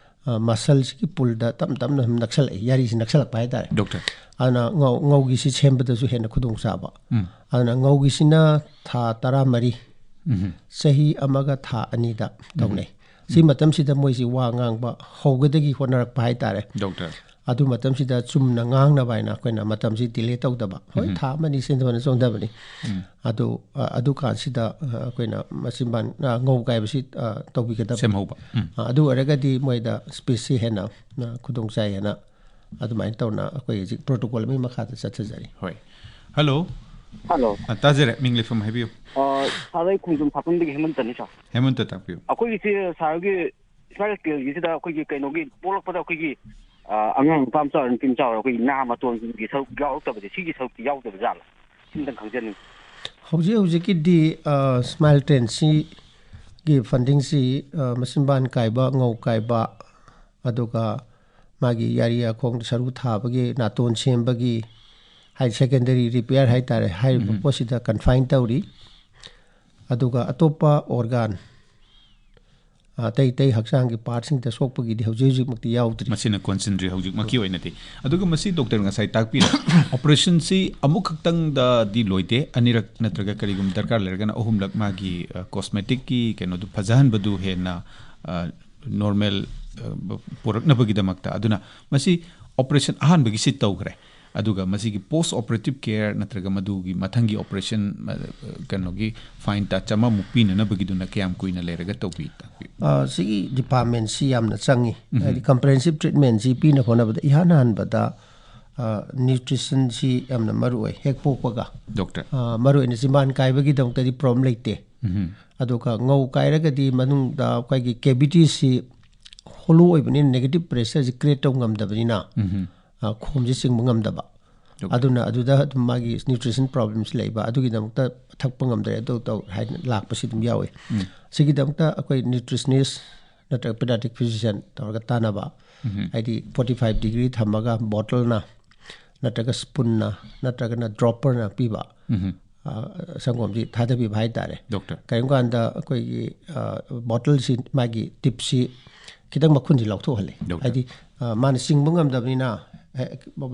ꯑ, ꯃꯁꯜꯁꯤꯒꯤ ꯄꯨꯜꯗ ꯇꯞ ꯇꯞꯅ ꯁꯨꯝ ꯅꯛꯁꯜꯂꯛꯏ, ꯌꯥꯔꯤꯁꯤ ꯅꯛꯁꯜꯂꯛꯄ ꯍꯥꯏꯇꯥꯔꯦ꯫ ꯗꯣꯛꯇꯔ꯫ ꯑꯗꯨꯅ ꯉꯧ-, ꯉꯧꯒꯤꯁꯤ ꯁꯦꯝꯕꯗꯁꯨ ꯍꯦꯟꯅ ꯈꯨꯗꯣꯡꯆꯥꯕ꯫ ꯎꯝ꯫ ꯑꯗꯨꯅ ꯉꯧꯒꯤꯁꯤꯅ ꯊꯥ ꯇꯔꯥꯃꯔꯤ, ꯎꯝ꯫ ꯆꯍꯤ ꯑꯃꯒ ꯊꯥ ꯑꯅꯤꯗ ꯎꯝ꯫ ꯇꯧꯅꯩ꯫ ꯁꯤ ꯎꯝ꯫ ꯃꯇꯝꯁꯤꯗ ꯃꯣꯏꯁꯤ ꯋꯥ ꯉꯥꯡꯕ ꯍꯧꯒꯗꯒꯤ ꯍꯣꯠꯅꯔꯛꯄ ꯍꯥꯏꯇꯥꯔꯦ꯫ ꯗꯣꯛꯇꯔ꯫ ꯑꯗꯨ ꯃꯇꯝꯁꯤꯗ ꯆꯨꯝꯅ ꯉꯥꯡꯅꯕ ꯍꯥꯏꯅ ꯑꯩꯈꯣꯏꯅ ꯃꯇꯝꯁꯤ ꯗꯤꯂꯦ ꯇꯧꯗꯕ, ꯍꯣꯏ, ꯊꯥ ꯑꯃꯅꯤ ꯁꯤꯟꯊꯕꯅ ꯆꯣꯟꯊꯕꯅꯤ꯫ ꯑꯗꯨ ꯑ, ꯑꯗꯨꯀꯥꯟꯁꯤꯗ ꯑ, ꯑꯩꯈꯣꯏꯅ ꯃꯆꯤꯟꯕꯥꯟ ꯑ, ꯉꯧ ꯀꯥꯏꯕꯁꯤ ꯑ, ꯇꯧꯕꯤꯒꯗꯕ꯫ ꯁꯦꯝꯍꯧꯕ꯫ ꯎꯝ꯫ ꯑ, ꯑꯗꯨ ꯑꯣꯏꯔꯒꯗꯤ ꯃꯣꯏꯗ ꯁ꯭ꯄꯦꯁꯁꯤ ꯍꯦꯟꯅ ꯑ, ꯈꯨꯗꯣꯡ ꯆꯥꯏ ꯍꯥꯏꯅ ꯑꯗꯨꯃꯥꯏꯅ ꯇꯧꯅ ꯑꯩꯈꯣꯏ ꯍꯧꯖꯤꯛ ꯄ꯭ꯔꯣꯇꯣꯀꯣꯜ ꯑꯃꯒꯤ ꯃꯈꯥꯗ ꯆꯠꯊꯖꯔꯤ꯫ ꯍꯣꯏ꯫ ꯍꯜꯂꯣ꯫ ꯍꯜꯂꯣ꯫ ꯑ, ꯇꯥꯖꯔꯦ, ꯃꯤꯡ ꯂꯩꯐꯝ ꯍꯥꯏꯕꯤꯌꯨ꯫ ꯑ, ꯁꯥꯔ, ꯑꯩ ꯈꯣꯡꯖꯣꯝ ꯁꯥꯄꯝꯗꯒꯤ ꯍꯦꯃꯟꯇꯅꯤ, ꯁꯥꯔ꯫ ꯍꯦꯃꯟꯇ, ꯇꯥꯛꯄꯤꯌꯨ꯫ ꯑꯩꯈꯣꯏꯒꯤꯁꯤ ꯁꯥꯔꯒꯤ ꯏꯁꯃꯥꯏꯜ ꯍꯣꯇꯦꯜꯒꯤꯁꯤꯗ ꯑꯩꯈꯣꯏꯒꯤ ꯀꯩꯅꯣꯒꯤ ꯄꯣꯛꯂꯛꯄꯗ ꯑꯩꯈꯣꯏꯒꯤ, ꯑ, ꯑꯉꯥꯡ ꯅꯨꯄꯥ ꯃꯆꯥ ꯑꯣꯏꯔꯣ ꯅꯨꯄꯤ ꯃꯆꯥ ꯑꯣꯏꯔꯣ ꯑꯩꯈꯣꯏꯒꯤ ꯅꯍꯥ ꯃꯇꯣꯟꯒꯤ ꯁꯔꯨꯛ ꯌꯥꯎꯔꯛꯇꯕꯁꯦ, ꯁꯤꯒꯤ ꯁꯔꯨꯛꯇꯤ ꯌꯥꯎꯗꯕ ꯖꯥꯠꯂ? ꯁꯤꯝꯇꯪ ꯈꯪꯖꯅꯤꯡꯉꯤ꯫ ꯍꯧꯖꯤꯛ ꯍꯧꯖꯤꯛꯀꯤꯗꯤ ꯑ, ꯏꯁꯃꯥꯏꯜ ꯇ꯭ꯔꯦꯟꯁꯤꯒꯤ ꯐꯟꯗꯤꯡꯁꯤ ꯑ, ꯃꯆꯤꯟꯕꯥꯟ ꯀꯥꯏꯕ, ꯉꯧ ꯀꯥꯏꯕ, ꯑꯗꯨꯒ ꯃꯥꯒꯤ ꯌꯥꯔꯤ ꯌꯥꯈꯣꯡꯗ ꯁꯔꯨ ꯊꯥꯕꯒꯤ, ꯅꯥꯇꯣꯟ ꯁꯦꯝꯕꯒꯤ, ꯍꯥꯏ, ꯁꯦꯀꯦꯟꯗꯔꯤ ꯔꯤꯄꯤꯌꯔ ꯍꯥꯏꯇꯥꯔꯦ, ꯍꯥꯏꯔꯤꯕ ꯄꯣꯠꯁꯤꯗ ꯀꯟꯐꯥꯏꯟ ꯇꯧꯔꯤ꯫ ꯑꯗꯨꯒ ꯑꯇꯣꯞꯄ ꯑꯣꯔꯒꯥꯟ, ꯑꯇꯩ ꯑꯇꯩ ꯍꯛꯆꯥꯡꯒꯤ ꯄꯥꯔꯠꯁꯤꯡꯗ ꯁꯣꯛꯄꯒꯤꯗꯤ ꯍꯧꯖꯤꯛ ꯍꯧꯖꯤꯛꯃꯛꯇꯤ ꯌꯥꯎꯗ꯭ꯔꯤ꯫ ꯃꯁꯤꯅ ꯀꯣꯟꯁꯤꯟꯗ꯭ꯔꯤ ꯍꯧꯖꯤꯛꯃꯛꯀꯤ ꯑꯣꯏꯅꯗꯤ꯫ ꯑꯗꯨꯒ ꯃꯁꯤ ꯗꯣꯛꯇꯔ ꯉꯁꯥꯏ ꯇꯥꯛꯄꯤꯔꯦ, ꯑꯣꯄꯔꯦꯁꯟꯁꯤ ꯑꯃꯨꯛꯈꯛꯇꯪꯗꯗꯤ ꯂꯣꯏꯗꯦ, ꯑꯅꯤꯔꯛ ꯅꯠꯇ꯭ꯔꯒ ꯀꯔꯤꯒꯨꯝꯕ ꯗꯔꯀꯥꯔ ꯂꯩꯔꯒꯅ ꯑꯍꯨꯝꯂꯛ ꯃꯥꯒꯤ, ꯑ, ꯀꯣꯁꯃꯦꯇꯤꯛꯀꯤ ꯀꯩꯅꯣꯗꯨ ꯐꯖꯍꯟꯕꯗꯨ ꯍꯦꯟꯅ, ꯑ, ꯅꯣꯔꯃꯦꯜ, ꯑ, ꯄꯨꯔꯛꯅꯕꯒꯤꯗꯃꯛꯇ꯫ ꯑꯗꯨꯅ ꯃꯁꯤ ꯑꯣꯄꯔꯦꯁꯟ ꯑꯍꯥꯟꯕꯒꯤꯁꯤ ꯇꯧꯈ꯭ꯔꯦ꯫ ꯑꯗꯨꯒ ꯃꯁꯤꯒꯤ ꯄꯣꯁ ꯑꯣꯄꯔꯦꯇꯤꯞ ꯀꯦꯌꯔ ꯅꯠꯇ꯭ꯔꯒ ꯃꯗꯨꯒꯤ ꯃꯊꯪꯒꯤ ꯑꯣꯄꯔꯦꯁꯟ, ꯑ, ꯀꯩꯅꯣꯒꯤ ꯐꯥꯏꯟ ꯇꯥ ꯆꯥꯝꯃꯃꯨꯛ ꯄꯤꯅꯅꯕꯒꯤꯗꯨꯅ ꯀꯌꯥꯝ ꯀꯨꯏꯅ ꯂꯩꯔꯒ ꯇꯧꯕꯤ, ꯇꯥꯛꯄꯤꯌꯨ꯫ ꯑ, ꯁꯤꯒꯤ ꯗꯤꯄꯥꯔꯠꯃꯦꯟꯁꯤ ꯌꯥꯝꯅ ꯆꯪꯉꯤ꯫ ꯍꯥꯏꯗꯤ ꯀꯝꯄ꯭ꯔꯦꯍꯦꯟꯁꯤꯞ ꯇ꯭ꯔꯤꯠꯃꯦꯟꯁꯤ ꯄꯤꯅ ꯍꯣꯠꯅꯕꯗ ꯏꯍꯥꯟ ꯍꯥꯟꯕꯗ, ꯑ, ꯅ꯭ꯌꯨꯇ꯭ꯔꯤꯁꯟꯁꯤ ꯌꯥꯝꯅ ꯃꯔꯨ ꯑꯣꯏ꯫ ꯍꯦꯛ ꯄꯣꯛꯄꯒ, ꯗꯣꯛꯇꯔ꯫ ꯑ, ꯃꯔꯨ ꯑꯣꯏꯅ ꯆꯤꯝꯕꯥꯟ ꯀꯥꯏꯕꯒꯤꯗꯃꯛꯇꯗꯤ ꯄ꯭ꯔꯣꯕ꯭ꯂꯦꯝ ꯂꯩꯇꯦ꯫ ꯑꯗꯨꯒ ꯉꯧ ꯀꯥꯏꯔꯒꯗꯤ ꯃꯅꯨꯡꯗ ꯑꯩꯈꯣꯏꯒꯤ ꯀꯦꯕꯤꯇꯤꯁꯤ ꯍꯣꯂꯣ ꯑꯣꯏꯕꯅꯤꯅ ꯅꯦꯒꯦꯇꯤꯞ ꯄ꯭ꯔꯦꯁꯔꯁꯤ ꯀ꯭ꯔꯤꯌꯦꯠ ꯇꯧꯕ ꯉꯝꯗꯕꯅꯤꯅ, ꯑ, ꯈꯣꯝꯁꯤ ꯆꯤꯡꯕ ꯉꯝꯗꯕ꯫ ꯑꯗꯨꯅ ꯑꯗꯨꯗ ꯑꯗꯨꯝ ꯃꯥꯒꯤ ꯅ꯭ꯌꯨꯇ꯭ꯔꯤꯁꯟ ꯄ꯭ꯔꯣꯕ꯭ꯂꯦꯝꯁꯤ ꯂꯩꯕ, ꯑꯗꯨꯒꯤꯗꯃꯛꯇ ꯊꯛꯄ ꯉꯝꯗ꯭ꯔꯦ, ꯑꯗꯨ ꯇꯧ ꯍꯥꯏꯅ ꯂꯥꯛꯄꯁꯤ ꯑꯗꯨꯝ ꯌꯥꯎꯏ꯫ ꯁꯤꯒꯤꯗꯃꯛꯇ ꯑꯩꯈꯣꯏ ꯅ꯭ꯌꯨꯇ꯭ꯔꯤꯁꯅꯤꯁ ꯅꯠꯇ꯭ꯔꯒ ꯄꯦꯗꯥꯇ꯭ꯔꯤꯛ ꯐꯤꯖꯤꯁꯤꯌꯟ ꯇꯧꯔꯒ ꯇꯥꯟꯅꯕ, ꯍꯥꯏꯗꯤ ꯐꯣꯔꯇꯤ ꯐꯥꯏꯚ ꯗꯤꯒ꯭ꯔꯤ ꯊꯝꯃꯒ ꯕꯣꯇꯜꯅ ꯅꯠꯇ꯭ꯔꯒ ꯁ꯭ꯄꯨꯟꯅ ꯅꯠꯇ꯭ꯔꯒꯅ ꯗ꯭ꯔꯣꯄꯔꯅ ꯄꯤꯕ, ꯑ, ꯁꯪꯒꯣꯝꯁꯤ ꯊꯥꯗꯕꯤꯕ ꯍꯥꯏꯇꯥꯔꯦ꯫ ꯗꯣꯛꯇꯔ꯫ ꯀꯔꯤꯒꯨꯝꯕ ꯀꯥꯟꯗ ꯑꯩꯈꯣꯏꯒꯤ, ꯑ, ꯕꯣꯇꯜꯁꯤ ꯃꯥꯒꯤ ꯇꯤꯞꯁꯤ ꯈꯤꯇꯪ ꯃꯈꯨꯟꯁꯤ ꯂꯧꯊꯣꯛꯍꯜꯂꯦ꯫ ꯗꯣꯛꯇꯔ꯫ ꯍꯥꯏꯗꯤ, ꯑ, ꯃꯥꯅ ꯆꯤꯡꯕ ꯉꯝꯗꯕꯅꯤꯅ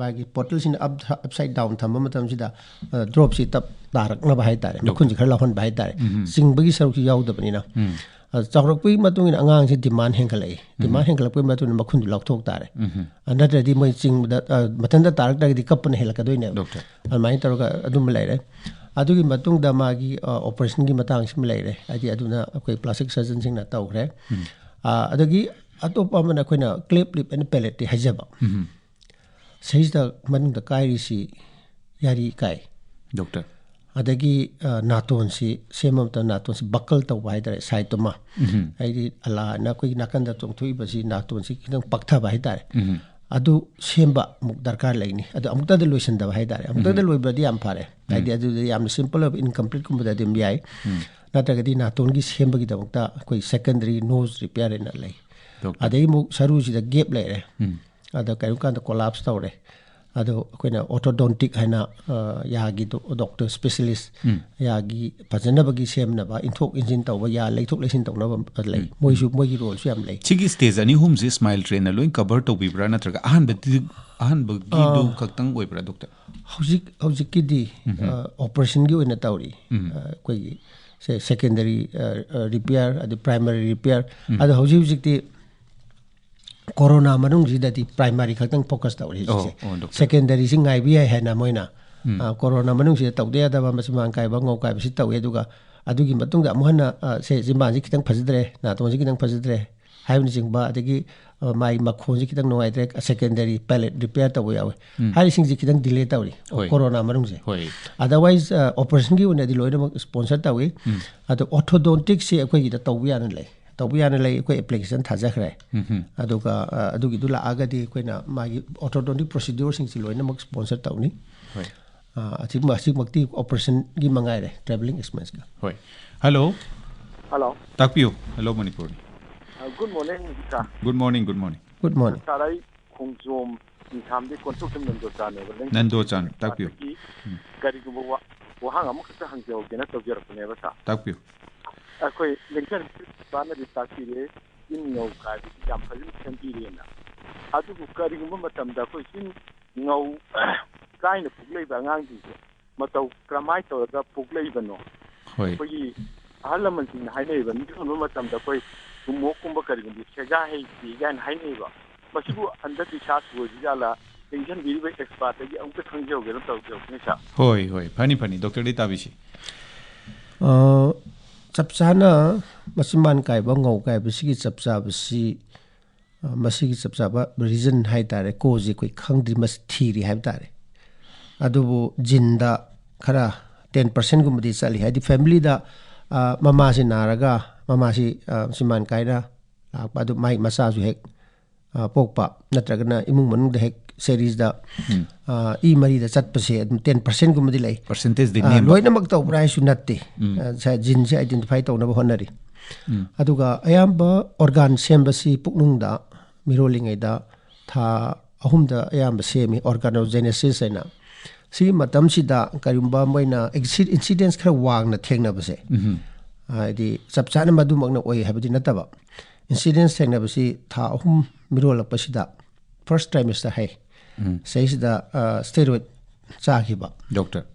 ꯃꯥꯒꯤ ꯄꯣꯔꯇꯦꯜꯁꯤꯅ ꯑꯞ ꯑꯞꯁꯥꯏꯠ ꯗꯥꯎꯟ ꯊꯝꯕ ꯃꯇꯝꯁꯤꯗ ꯗ꯭ꯔꯣꯞꯁꯤ ꯇꯞ ꯇꯥꯔꯛꯅꯕ ꯍꯥꯏꯇꯥꯔꯦ, ꯃꯈꯨꯟꯁꯤ ꯈꯔ ꯂꯥꯎꯍꯟꯕ ꯍꯥꯏꯇꯥꯔꯦ꯫ ꯆꯤꯡꯕꯒꯤ ꯁꯔꯨꯛꯁꯤ ꯌꯥꯎꯗꯕꯅꯤꯅ꯫ ꯑ, ꯆꯥꯎꯔꯛꯄꯒꯤ ꯃꯇꯨꯡ ꯏꯟꯅ ꯑꯉꯥꯡꯁꯤ ꯗꯤꯃꯥꯟ ꯍꯦꯟꯒꯠꯂꯛꯏ꯫ ꯗꯤꯃꯥꯟ ꯍꯦꯟꯒꯠꯂꯛꯄꯒꯤ ꯃꯇꯨꯡ ꯏꯟꯅ ꯃꯈꯨꯟꯗꯨ ꯂꯧꯊꯣꯛ ꯇꯥꯔꯦ꯫ ꯑ, ꯅꯠꯇ꯭ꯔꯗꯤ ꯃꯣꯏ ꯆꯤꯡꯕꯗ, ꯑ, ꯃꯊꯟꯇ ꯇꯥꯔꯛꯇ꯭ꯔꯒꯗꯤ ꯀꯞꯄꯅ ꯍꯦꯜꯂꯛꯀꯗꯣꯏꯅꯦꯕ꯫ ꯑꯗꯨꯃꯥꯏꯅ ꯇꯧꯔꯒ ꯑꯗꯨꯝꯕ ꯂꯩꯔꯦ꯫ ꯑꯗꯨꯒꯤ ꯃꯇꯨꯡꯗ ꯃꯥꯒꯤ, ꯑ, ꯑꯣꯄꯔꯦꯁꯟꯒꯤ ꯃꯇꯥꯡꯁꯤꯃ ꯂꯩꯔꯦ꯫ ꯍꯥꯏꯗꯤ ꯑꯗꯨꯅ ꯑꯩꯈꯣꯏ ꯄ꯭ꯂꯥꯁꯇꯤꯛ ꯁꯔꯖꯟꯁꯤꯡꯅ ꯇꯧꯈ꯭ꯔꯦ꯫ ꯑ, ꯑꯗꯒꯤ ꯑꯇꯣꯞꯄ ꯑꯃꯅ ꯑꯩꯈꯣꯏꯅ ꯀ꯭ꯂꯦꯞ ꯂꯤꯞ ꯑꯦꯟ ꯄꯦꯂꯦꯠꯇꯤ ꯍꯥꯏꯖꯕ꯫ ꯁꯤꯁꯤꯗ ꯃꯅꯨꯡꯗ ꯀꯥꯏꯔꯤꯁꯤ ꯌꯥꯔꯤ ꯀꯥꯏ꯫ ꯗꯣꯛꯇꯔ꯫ ꯑꯗꯒꯤ, ꯑ, ꯅꯥꯇꯣꯟꯁꯤ ꯁꯦꯝꯕ ꯃꯇꯝꯗ ꯅꯥꯇꯣꯟꯁꯤ ꯕꯀꯜ ꯇꯧꯕ ꯍꯥꯏꯇꯥꯔꯦ, ꯁꯥꯏꯠꯇꯨꯃ꯫ ꯍꯥꯏꯗꯤ ꯑꯂꯥꯅ ꯑꯩꯈꯣꯏꯒꯤ ꯅꯥꯀꯟꯗ ꯆꯣꯡꯊꯣꯛꯏꯕꯁꯤ ꯅꯥꯇꯣꯟꯁꯤ ꯈꯤꯇꯪ ꯄꯛꯊꯕ ꯍꯥꯏꯇꯥꯔꯦ꯫ ꯑꯗꯨ ꯁꯦꯝꯕ ꯑꯃꯨꯛ ꯗꯔꯀꯥꯔ ꯂꯩꯅꯤ꯫ ꯑꯗꯨ ꯑꯃꯨꯛꯇꯗ ꯂꯣꯏꯁꯤꯟꯗꯕ ꯍꯥꯏꯇꯥꯔꯦ꯫ ꯑꯃꯨꯛꯇꯗ ꯂꯣꯏꯕꯗꯤ ꯌꯥꯝ ꯐꯔꯦ꯫ ꯍꯥꯏꯗꯤ ꯑꯗꯨꯗꯤ ꯌꯥꯝꯅ ꯁꯤꯝꯄꯜ ꯑꯣꯏꯕ ꯏꯟꯀꯝꯄ꯭ꯂꯤꯠꯀꯨꯝꯕꯗ ꯑꯗꯨꯝ ꯌꯥꯏ꯫ ꯅꯠꯇ꯭ꯔꯒꯗꯤ ꯅꯥꯇꯣꯟꯒꯤ ꯁꯦꯝꯕꯒꯤꯗꯃꯛꯇ ꯑꯩꯈꯣꯏ ꯁꯦꯀꯦꯟꯗꯔꯤ ꯅꯣꯁ ꯔꯤꯄꯤꯌꯔ ꯍꯥꯏꯅ ꯂꯩ꯫ ꯗꯣꯛꯇꯔ꯫ ꯑꯗꯒꯤ ꯑꯃꯨꯛ ꯁꯔꯨꯁꯤꯗ ꯒꯦꯞ ꯂꯩꯔꯦ꯫ ꯑꯗ ꯀꯔꯤꯒꯨꯝꯕ ꯀꯥꯟꯗ ꯀꯣꯂꯥꯞꯁ ꯇꯧꯔꯦ꯫ ꯑꯗꯣ ꯑꯩꯈꯣꯏꯅ ꯑꯣꯔꯊꯣꯗꯣꯟꯇꯤꯛ ꯍꯥꯏꯅ, ꯑ, ꯌꯥꯒꯤ ꯗꯣ-, ꯗꯣꯛꯇꯔ ꯁ꯭ꯄꯦꯁꯤꯂꯤꯁ, ꯌꯥꯒꯤ ꯐꯖꯅꯕꯒꯤ ꯁꯦꯝꯅꯕ, ꯏꯟꯊꯣꯛ ꯏꯟꯁꯤꯟ ꯇꯧꯕ, ꯌꯥ ꯂꯩꯊꯣꯛ ꯂꯩꯁꯤꯟ ꯇꯧꯅꯕ ꯂꯩ꯫ ꯃꯣꯏꯁꯨ, ꯃꯣꯏꯒꯤ ꯔꯣꯜꯁꯨ ꯌꯥꯝ ꯂꯩ꯫ ꯁꯤꯒꯤ ꯁ꯭ꯇꯦꯖ ꯑꯅꯤ ꯑꯍꯨꯝꯁꯤ ꯁ꯭ꯃꯥꯏꯜ ꯇ꯭ꯔꯦꯟꯅ ꯂꯣꯏ ꯀꯚꯔ ꯇꯧꯕꯤꯕ꯭ꯔꯥ, ꯅꯠꯇ꯭ꯔꯒ ꯑꯍꯥꯟꯕꯗꯤ, ꯑꯍꯥꯟꯕꯒꯤꯗꯨ ꯑ, ꯈꯛꯇꯪ ꯑꯣꯏꯕ꯭ꯔꯥ, ꯗꯣꯛꯇꯔ? ꯍꯧꯖꯤꯛ, ꯍꯧꯖꯤꯛꯀꯤꯗꯤ, ꯑ, ꯑꯣꯄꯔꯦꯁꯟꯒꯤ ꯑꯣꯏꯅ ꯇꯧꯔꯤ꯫ ꯑ, ꯑꯩꯈꯣꯏꯒꯤ ꯁꯦ-, ꯁꯦꯀꯦꯟꯗꯔꯤ, ꯑ, ꯑ, ꯔꯤꯄꯤꯌꯔ, ꯑꯗꯩ ꯄ꯭ꯔꯥꯏꯃꯔꯤ ꯔꯤꯄꯤꯌꯔ꯫ ꯑꯗꯣ ꯍꯧꯖꯤꯛ ꯍꯧꯖꯤꯛꯇꯤ ꯀꯣꯔꯣꯅꯥ ꯃꯅꯨꯡꯁꯤꯗꯗꯤ ꯄ꯭ꯔꯥꯏꯃꯔꯤ ꯈꯛꯇꯪ ꯐꯣꯀꯁ ꯇꯧꯔꯤ ꯍꯧꯖꯤꯛꯁꯦ꯫ ꯑꯣ, ꯗꯣꯛꯇꯔ꯫ ꯁꯦꯀꯦꯟꯗꯔꯤꯁꯤ ꯉꯥꯏꯕ ꯌꯥꯏ ꯍꯥꯏꯅ ꯃꯣꯏꯅ, ꯎꯝ꯫ ꯑ, ꯀꯣꯔꯣꯅꯥ ꯃꯅꯨꯡꯁꯤꯗ ꯇꯧꯗ ꯌꯥꯗꯕ ꯃꯆꯤꯟꯕꯥꯡ ꯀꯥꯏꯕ, ꯉꯧ ꯀꯥꯏꯕꯁꯤ ꯇꯧꯏ꯫ ꯑꯗꯨꯒ ꯑꯗꯨꯒꯤ ꯃꯇꯨꯡꯗ ꯑꯃꯨꯛ ꯍꯟꯅ, ꯑ, ꯁꯦ ꯆꯤꯟꯕꯥꯡꯁꯤ ꯈꯤꯇꯪ ꯐꯖꯗ꯭ꯔꯦ, ꯅꯥꯇꯣꯟꯁꯤ ꯈꯤꯇꯪ ꯐꯖꯗ꯭ꯔꯦ ꯍꯥꯏꯕꯅꯆꯤꯡꯕ, ꯑꯗꯒꯤ, ꯑ, ꯃꯥꯒꯤ ꯃꯈꯣꯟꯁꯤ ꯈꯤꯇꯪ ꯅꯨꯡꯉꯥꯏꯇ꯭ꯔꯦ, ꯁꯦꯀꯦꯟꯗꯔꯤ ꯄꯦꯂꯦꯠ ꯔꯤꯄꯤꯌꯔ ꯇꯧꯕ ꯌꯥꯎꯏ꯫ ꯎꯝ꯫ ꯍꯥꯏꯔꯤꯁꯤꯡꯁꯤ ꯈꯤꯇꯪ ꯗꯤꯂꯦ ꯇꯧꯔꯤ, ꯍꯣꯏ꯫ ꯀꯣꯔꯣꯅꯥ ꯃꯅꯨꯡꯁꯦ꯫ ꯍꯣꯏ꯫ ꯑꯗꯔꯋꯥꯏꯁ, ꯑ, ꯑꯣꯄꯔꯦꯁꯟꯒꯤ ꯑꯣꯏꯅꯗꯤ ꯂꯣꯏꯅꯃꯛ ꯁ꯭ꯄꯣꯟꯁꯔ ꯇꯧꯏ꯫ ꯎꯝ꯫ ꯑꯗꯣ ꯑꯣꯔꯊꯣꯗꯣꯟꯇꯤꯛꯁꯤ ꯑꯩꯈꯣꯏꯒꯤꯗ ꯇꯧꯕ ꯌꯥꯅ ꯂꯩ꯫ ꯇꯧꯕ ꯌꯥꯅ ꯂꯩ꯫ ꯑꯩꯈꯣꯏ ꯑꯦꯄ꯭ꯂꯤꯀꯦꯁꯟ ꯊꯥꯖꯈ꯭ꯔꯦ꯫ ꯎꯝ ꯍꯝ꯫ ꯑꯗꯨꯒ, ꯑ, ꯑꯗꯨꯒꯤꯗꯨ ꯂꯥꯛꯑꯒꯗꯤ ꯑꯩꯈꯣꯏꯅ ꯃꯥꯒꯤ ꯑꯣꯔꯊꯣꯗꯣꯟꯇꯤꯛ ꯄ꯭ꯔꯣꯁꯤꯗ꯭ꯌꯣꯔꯁꯤꯡꯁꯤ ꯂꯣꯏꯅꯃꯛ ꯁ꯭ꯄꯣꯟꯁꯔ ꯇꯧꯅꯤ꯫ ꯍꯣꯏ꯫ ꯑ, ꯑꯁꯤꯃ-, ꯑꯁꯤꯃꯛꯇꯤ ꯑꯣꯄꯔꯦꯁꯟꯒꯤ ꯃꯉꯥꯏꯔꯦ, ꯇ꯭ꯔꯦꯚꯦꯂꯤꯡ ꯑꯦꯛꯁꯄꯦꯟꯁꯀ꯫ ꯍꯣꯏ꯫ ꯍꯜꯂꯣ꯫ ꯍꯜꯂꯣ꯫ ꯇꯥꯛꯄꯤꯌꯨ꯫ ꯍꯜꯂꯣ, ꯃꯅꯤꯄꯨꯔ꯫ ꯑ, good morning, sir. Good morning, good morning. Good morning. Sir, ꯑꯩ ꯈꯣꯡꯖꯣꯝ ꯅꯤꯡꯊꯥꯝꯗꯤ ꯀꯣꯟꯊꯣꯛꯈꯤꯕ ꯅꯟꯗꯣꯆꯥꯟ ꯇꯥꯛꯄꯤꯌꯨ꯫ ꯁꯥꯔꯗꯒꯤ ꯎꯝ꯫ ꯀꯔꯤꯒꯨꯝꯕ ꯋꯥ-, ꯋꯥꯍꯪ ꯑꯃꯈꯛꯇ ꯍꯪꯖꯍꯧꯒꯦꯅ ꯇꯧꯖꯔꯛꯄꯅꯦꯕ, ꯁꯥꯔ꯫ ꯇꯥꯛꯄꯤꯌꯨ꯫ ꯑꯩꯈꯣꯏ ꯂꯦꯡꯖꯟ ꯄꯥꯅꯗꯤ ꯇꯥꯛꯄꯤꯔꯦ, ꯏꯟ ꯉꯧ ꯀꯥꯏꯕꯁꯤ ꯌꯥꯝ ꯐꯖꯅ ꯁꯦꯝꯕꯤꯔꯦꯅ꯫ ꯑꯗꯨꯕꯨ ꯀꯔꯤꯒꯨꯝꯕ ꯃꯇꯝꯗ ꯑꯩꯈꯣꯏ ꯆꯤꯟ ꯉꯧ ꯀꯥꯏꯅ ꯄꯣꯛꯂꯛꯏꯕ ꯑꯉꯥꯡꯁꯤꯡꯁꯦ ꯃꯇꯧ ꯀꯔꯝꯍꯥꯏꯅ ꯇꯧꯔꯒ ꯄꯣꯛꯂꯛꯏꯕꯅꯣ? ꯍꯣꯏ꯫ ꯑꯩꯈꯣꯏꯒꯤ ꯑꯍꯜ ꯂꯃꯟꯁꯤꯡꯅ ꯍꯥꯏꯅꯩꯕ, ꯃꯤꯔꯣꯟꯕ ꯃꯇꯝꯗ ꯑꯩꯈꯣꯏ ꯊꯨꯝꯃꯣꯛꯀꯨꯝꯕ ꯀꯔꯤꯒꯨꯝꯕ ꯁꯦꯒꯥ ꯍꯩꯇꯦ ꯀꯥꯏꯅ ꯍꯥꯏꯅꯩꯕ꯫ ꯃꯁꯤꯕꯨ ꯑꯟꯙꯕꯤꯁ꯭ꯋꯥꯁ ꯑꯣꯏꯕ ꯖꯥꯠꯂꯥ? ꯆꯦꯟꯁꯤꯟꯕꯤꯔꯤꯕ ꯑꯦꯛꯁꯄꯥꯔꯠꯇꯒꯤ ꯑꯃꯨꯛꯇ ꯈꯪꯖꯍꯧꯒꯦꯅ ꯇꯧꯖꯕꯅꯤ ꯁꯥꯔ꯫ ꯍꯣꯏ, ꯍꯣꯏ, ꯐꯅꯤ, ꯐꯅꯤ, ꯗꯣꯛꯇꯔꯗꯤ ꯇꯥꯕꯤꯁꯤ꯫ ꯑ, ꯆꯞ ꯆꯥꯅ ꯃꯆꯤꯟꯕꯥꯟ ꯀꯥꯏꯕ, ꯉꯧ ꯀꯥꯏꯕꯁꯤꯒꯤ ꯆꯞ ꯆꯥꯕꯁꯤ, ꯑ, ꯃꯁꯤꯒꯤ ꯆꯞ ꯆꯥꯕ ꯔꯤꯖꯟ ꯍꯥꯏ ꯇꯥꯔꯦ, ꯀꯣꯁꯁꯤ ꯑꯩꯈꯣꯏ ꯈꯪꯗ꯭ꯔꯤ, ꯃꯁꯤ ꯊꯤꯔꯤ ꯍꯥꯏꯕ ꯇꯥꯔꯦ꯫ ꯑꯗꯨꯕꯨ ꯖꯤꯟꯗ ꯈꯔ ꯇꯦꯟ ꯄꯥꯔꯁꯦꯟꯒꯨꯝꯕꯗꯤ ꯆꯠꯂꯤ, ꯍꯥꯏꯗꯤ ꯐꯦꯃꯤꯂꯤꯗ, ꯑ, ꯃꯃꯥꯁꯤ ꯅꯥꯔꯒ ꯃꯃꯥꯁꯤ, ꯑ, ꯆꯤꯟꯕꯥꯟ ꯀꯥꯏꯅ ꯂꯥꯛꯄ, ꯑꯗꯨ ꯃꯥꯏ ꯃꯆꯥꯁꯨ ꯍꯦꯛ, ꯑ, ꯄꯣꯛꯄ, ꯅꯠꯇ꯭ꯔꯒꯅ ꯏꯃꯨꯡ ꯃꯅꯨꯡꯗ ꯍꯦꯛ ꯁꯦꯔꯤꯁꯇ, ꯑ, ꯏ ꯃꯔꯤꯗ ꯆꯠꯄꯁꯦ ꯑꯗꯨꯝ ꯇꯦꯟ ꯄꯥꯔꯁꯦꯟꯒꯨꯝꯕꯗꯤ ꯂꯩ꯫ ꯄꯥꯔꯁꯦꯟꯇꯦꯖꯇꯤ ꯑ, ꯅꯦꯝꯕ꯫ ꯂꯣꯏꯅꯃꯛ ꯇꯧꯕ꯭ꯔꯥ ꯍꯥꯏꯁꯨ ꯅꯠꯇꯦ꯫ ꯎꯝ꯫ ꯑ, ꯁ-, ꯖꯤꯟꯁꯦ ꯑꯥꯏꯗꯦꯟꯇꯤꯐꯥꯏ ꯇꯧꯅꯕ ꯍꯣꯠꯅꯔꯤ꯫ ꯎꯝ꯫ ꯑꯗꯨꯒ ꯑꯌꯥꯝꯕ ꯑꯣꯔꯒꯥꯟ ꯁꯦꯝꯕꯁꯤ ꯄꯨꯛꯅꯨꯡꯗ, ꯃꯤꯔꯣꯜꯂꯤꯉꯩꯗ ꯊꯥ ꯑꯍꯨꯝꯗ ꯑꯌꯥꯝꯕ ꯁꯦꯝꯃꯤ, ꯑꯣꯔꯒꯥꯅꯣꯖꯦꯅꯦꯁꯤꯁ ꯍꯥꯏꯅ꯫ ꯁꯤꯒꯤ ꯃꯇꯝꯁꯤꯗ ꯀꯔꯤꯒꯨꯝꯕ ꯃꯣꯏꯅ ꯏꯟꯁꯤꯗꯦꯟꯁ ꯈꯔ ꯋꯥꯡꯅ ꯊꯦꯡꯅꯕꯁꯦ, ꯎꯝ꯫ ꯍꯥꯏꯗꯤ ꯆꯞ ꯆꯥꯅ ꯃꯗꯨꯃꯛꯅ ꯑꯣꯏ ꯍꯥꯏꯕꯗꯤ ꯅꯠꯇꯕ, ꯏꯟꯁꯤꯗꯦꯟꯁ ꯊꯦꯡꯅꯕꯁꯤ ꯊꯥ ꯑꯍꯨꯝ ꯃꯤꯔꯣꯜꯂꯛꯄꯁꯤꯗ, ꯐꯥꯔꯁ ꯇ꯭ꯔꯥꯏꯃꯦꯁꯇꯔ ꯍꯥꯏ, ꯎꯝ꯫ ꯁꯤꯗꯩꯁꯤꯗ, ꯑ, ꯁ꯭ꯇꯦꯔꯣꯏꯗ ꯆꯥꯈꯤꯕ, ꯗꯣꯛꯇꯔ꯫